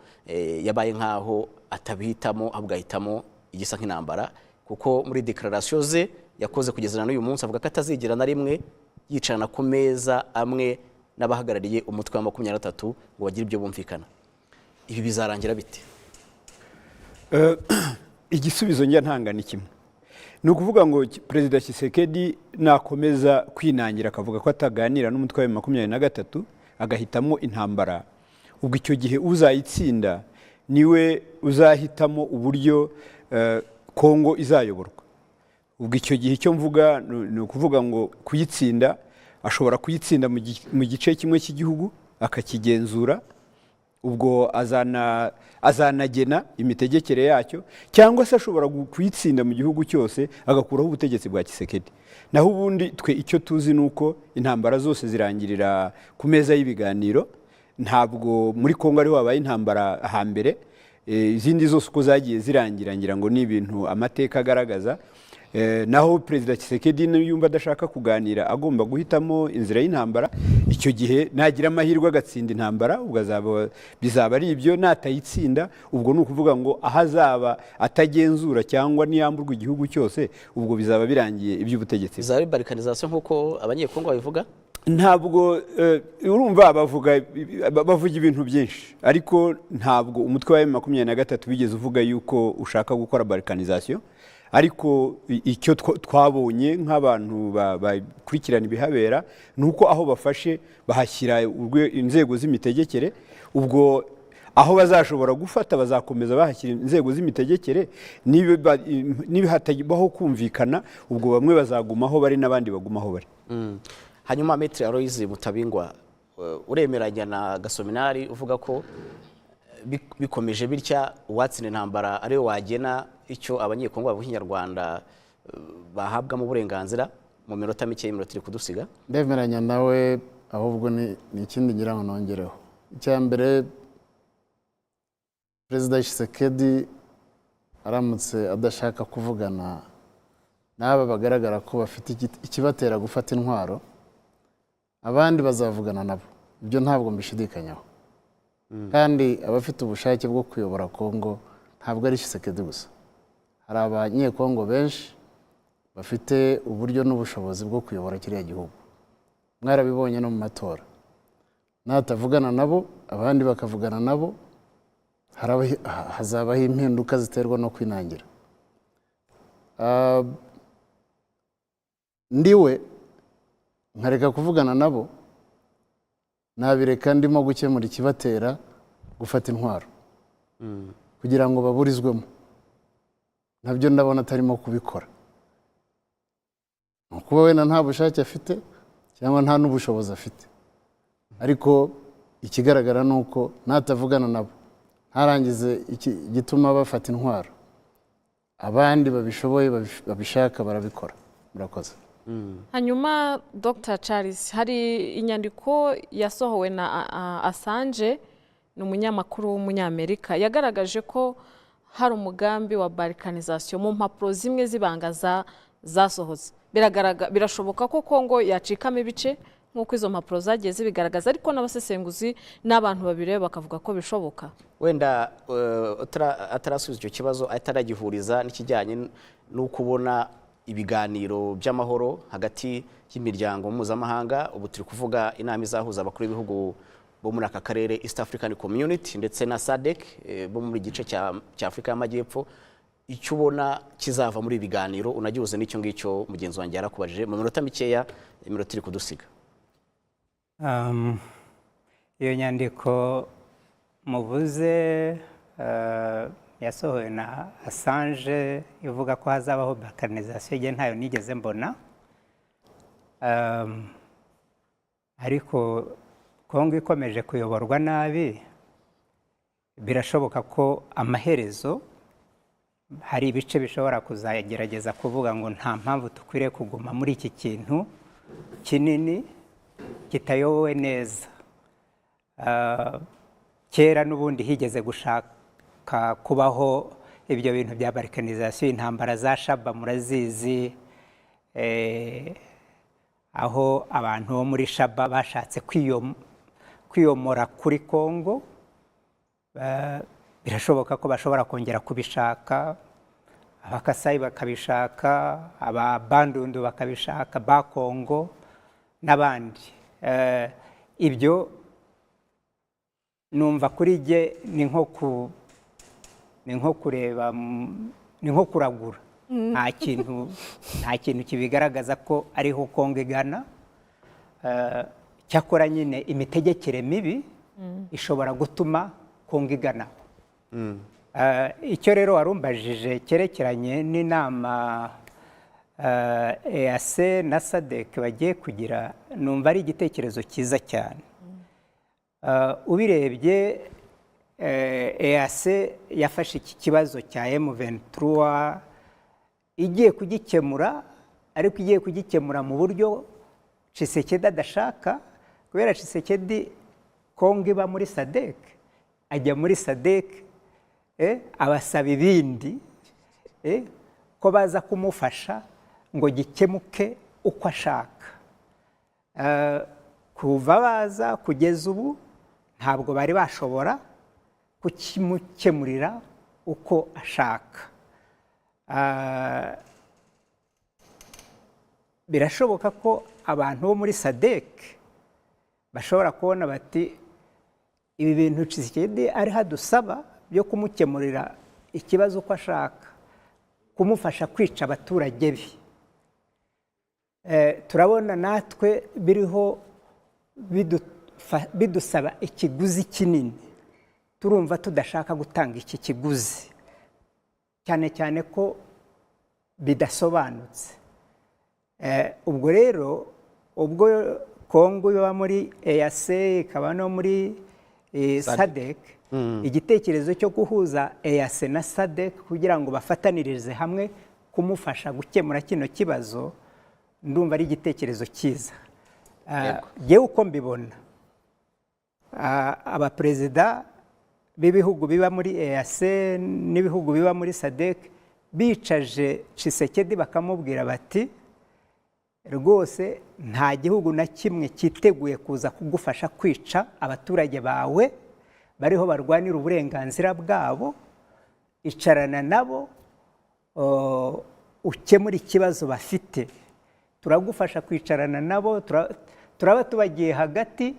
yabaye nk'aho atabihitamo, ahubwo ahitamo igisa nk'intambara, kuko muri déclaration ze yakoze kugeza na n'uyu munsi avuga ko atazigera na rimwe yicarana ku meza amwe n'abahagarariye umutwe wa 23 ngo bagire ibyo bumvikana. Ibi bizarangira bite? Igisubizo njya ntanga ni kimwe. Ni ukuvuga ngo Perezida Tshisekedi nakomeza kwinangira, akavuga ko ataganira n'umutwe wa 23, agahitamo intambara, ubwo icyo gihe uzayitsinda niwe uzahitamo uburyo Kongo izayoborwa. Ubwo icyo gihe icyo mvuga ni ukuvuga ngo kuyitsinda, ashobora kuyitsinda mu gice kimwe cy'igihugu akakigenzura, ubwo azanagena imitegekere yacyo, cyangwa se ashobora kuyitsinda mu gihugu cyose, agakuraho ubutegetsi bwa Tshisekedi. Naho ubundi twe icyo tuzi ni uko intambara zose zirangirira ku meza y'ibiganiro. Ntabwo muri Kongo ariho habaye intambara hambere. Izindi zose uko zagiye zirangira, ngira ngo ni ibintu amateka agaragaza. Naho Perezida Tshisekedi yumva adashaka kuganira, agomba guhitamo inzira y'intambara. Icyo gihe nagira amahirwe agatsinda intambara, ubwo bizaba ari ibyo. Natayitsinda, ubwo ni ukuvuga ngo aho azaba atagenzura cyangwa niyamburwa igihugu cyose, ubwo bizaba birangiye iby'ubutegetsi. Bizaba ari balkanisation nk'uko Abanyekongo babivuga? Ntabwo urumva, bavuga ibintu byinshi, ariko ntabwo umutwe wa M23 wigeze uvuga yuko ushaka gukora balkanisation. Ariko icyo twabonye nk'abantu bakurikirana ibihabera ni uko aho bafashe bahashyira inzego z'imitegekere. Ubwo aho bazashobora gufata bazakomeza bahashyira inzego z'imitegekere. Niba hatabaho kumvikana, ubwo bamwe bazaguma aho bari n'abandi baguma aho bari. Hanyuma Maître Aloys Mutabingwa, Uremeranya na Gasominari uvuga ko bikomeje bitya, uwatsinda intambara ariwe wagena icyo Abanyekongo bavuga Ikinyarwanda bahabwamo uburenganzira? Mu minota mike, iminota iri kudusiga. Ndemeranya nawe, ahubwo ni ikindi ngira ngo nongereho. Icya mbere, Perezida Tshisekedi aramutse adashaka kuvugana n'aba bagaragara ko bafite ikibatera gufata intwaro, abandi bazavugana nabo, ibyo ntabwo mbishidikanyaho. Kandi abafite ubushake bwo kuyobora Kongo ntabwo ari Tshisekedi gusa, hari Abanyekongo benshi bafite uburyo n'ubushobozi bwo kuyobora kiriya gihugu, mwarabibonye no mu matora. Natavugana nabo, abandi bakavugana nabo, hazabaho impinduka ziterwa no kwinangira. Ndiwe nkareka kuvugana nabo, nabireka ndimo gukemura ikibatera gufata intwaro kugira ngo baburizwemo, nabyo ndabona atarimo kubikora. Ni ukuba wenda nta bushake afite cyangwa nta n'ubushobozi afite, ariko ikigaragara ni uko natavugana nabo, ntarangize igituma bafata intwaro, abandi babishoboye, babishaka barabikora. Murakoze. Hanyuma Dr Charles, hari inyandiko yasohowe na Assange, ni umunyamakuru w'Umunyamerika, yagaragaje ko hari umugambi wa balkanisation mu mpapuro zimwe z'ibanga zasohotse. Birashoboka ko Kongo yacikamo ibice nk'uko izo mpapuro zagiye zibigaragaza, ariko n'abasesenguzi n'abantu babireba bakavuga ko bishoboka. Wenda atarasubiza icyo kibazo, ataragihuriza n'ikijyanye n'uko ubona ibiganiro by'amahoro hagati y'imiryango mpuzamahanga. Ubu turi kuvuga inama izahuza abakuru b'ibihugu bo muri aka karere, East African Community ndetse na SADC, bo muri gice cya Afurika y'Amajyepfo. Icyo ubona kizava muri ibi biganiro, unagihuze n'icyo ngicyo mugenzi wanjye yarakubajije, mu minota mikeya, iminota iri kudusiga. Iyo nyandiko muvuze yasohowe na Assange ivuga ko hazabaho balkanisation, igihe ntayo nigeze mbona. Ariko Kongo ikomeje kuyoborwa nabi, birashoboka ko amaherezo hari ibice bishobora kuzagerageza kuvuga ngo nta mpamvu dukwiriye kuguma muri iki kintu kinini kitayobowe neza. Kera n'ubundi higeze gushaka kubaho ibyo bintu bya balkanisation, intambara za Shaba murazizi, aho abantu bo muri Shaba bashatse kwiyomora kuri Kongo. Birashoboka ko bashobora kongera kubishaka, Abakasayi bakabishaka, Ababandundu bakabishaka, ba Kongo n'abandi. Ibyo numva kuri jye ni nko kureba, ni nko kuragura. Nta kintu kibigaragaza ko ariho Kongo igana. Cyakora nyine imitegekere mibi ishobora gutuma Kongo iganaho. Icyo rero warumbajije cyerekeranye n'inama EAC na SADC bagiye kugira, numva ari igitekerezo cyiza cyane. Ubirebye, EAC yafashe iki kibazo cya M23 igiye kugikemura, ariko igiye kugikemura mu buryo Tshisekedi adashaka, kubera Tshisekedi Kongo iba muri SADC, ajya muri SADC abasaba ibindi, ko baza kumufasha ngo gikemuke uko ashaka. Kuva baza kugeza ubu ntabwo bari bashobora kukimukemurira uko ashaka. Birashoboka ko abantu bo muri SADC bashobora kubona bati ibi bintu Tshisekedi ari hadusaba byo kumukemurira ikibazo uko ashaka, kumufasha kwica abaturage be, turabona natwe biriho bidusaba ikiguzi kinini, turumva tudashaka gutanga iki kiguzi, cyane cyane ko bidasobanutse. Ubwo rero ubwo Kongo iba muri EAC, ikaba no muri SADC. Igitekerezo cyo guhuza EAC na SADC kugira ngo bafatanirize hamwe kumufasha gukemura kino kibazo, ndumva ari igitekerezo cyiza. Yewe, uko mbibona, abaperezida b'ibihugu biba muri EAC n'ibihugu biba muri SADC bicaje Tshisekedi bakamubwira bati: "Rwose nta gihugu na kimwe cyiteguye kuza kugufasha kwica abaturage bawe bariho barwanira uburenganzira bwabo. Icarana nabo, ukemure ikibazo bafite. Turagufasha kwicarana nabo, turaba tubagiye hagati,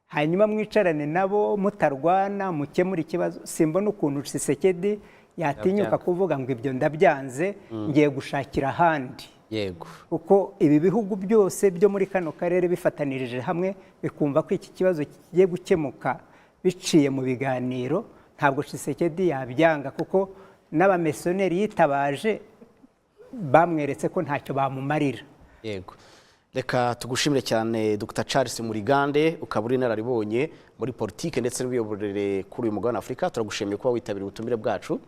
hanyuma mwicarane nabo mutarwana, mukemure ikibazo." Simbona ukuntu Tshisekedi yatinyuka Yabyanga. kuvuga ngo ibyo ndabyanze, ngiye gushakira ahandi, kuko ibi bihugu byose byo muri kano karere bifatanirije hamwe bikumva ko iki kibazo kigiye gukemuka biciye mu biganiro, ntabwo Tshisekedi yabyanga, kuko n'abamisiyoneri yitabaje bamweretse ko ntacyo bamumarira. Yego, reka tugushimire cyane, Dr Charles Murigande, ukaba uri inararibonye muri politike ndetse n'imiyoborere kuri uyu mugabane wa Afurika. Turagushimiye kuba witabiriye ubutumire bwacu.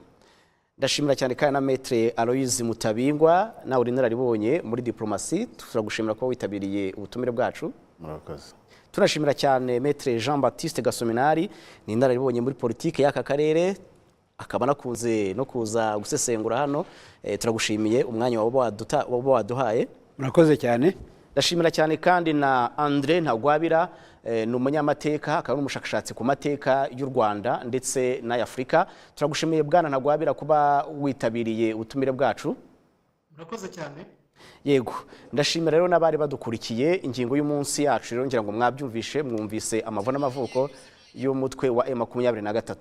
Ndashimira cyane kandi na Maître Aloys Mutabingwa, nawe uri inararibonye muri diplomasi. Turagushimira kuba witabiriye ubutumire bwacu. Murakoze. Tunashimira cyane Maître Jean Baptiste Gasominari, ni inararibonye muri politike y'aka karere, akaba anakunze no kuza gusesengura hano. Turagushimiye umwanya waba waduhaye. Murakoze cyane. Ndashimira cyane kandi na Andre Ntagwabira, ni umunyamateka akaba n'umushakashatsi ku mateka y'u Rwanda ndetse n'ay'Afurika. Turagushimiye, bwana Ntagwabira, kuba witabiriye ubutumire bwacu. Murakoze cyane. Yego, ndashimira rero n'abari badukurikiye. Ingingo y'umunsi yacu rero, ngira ngo mwabyumvishe, mwumvise amavu n'amavuko y'umutwe wa M23.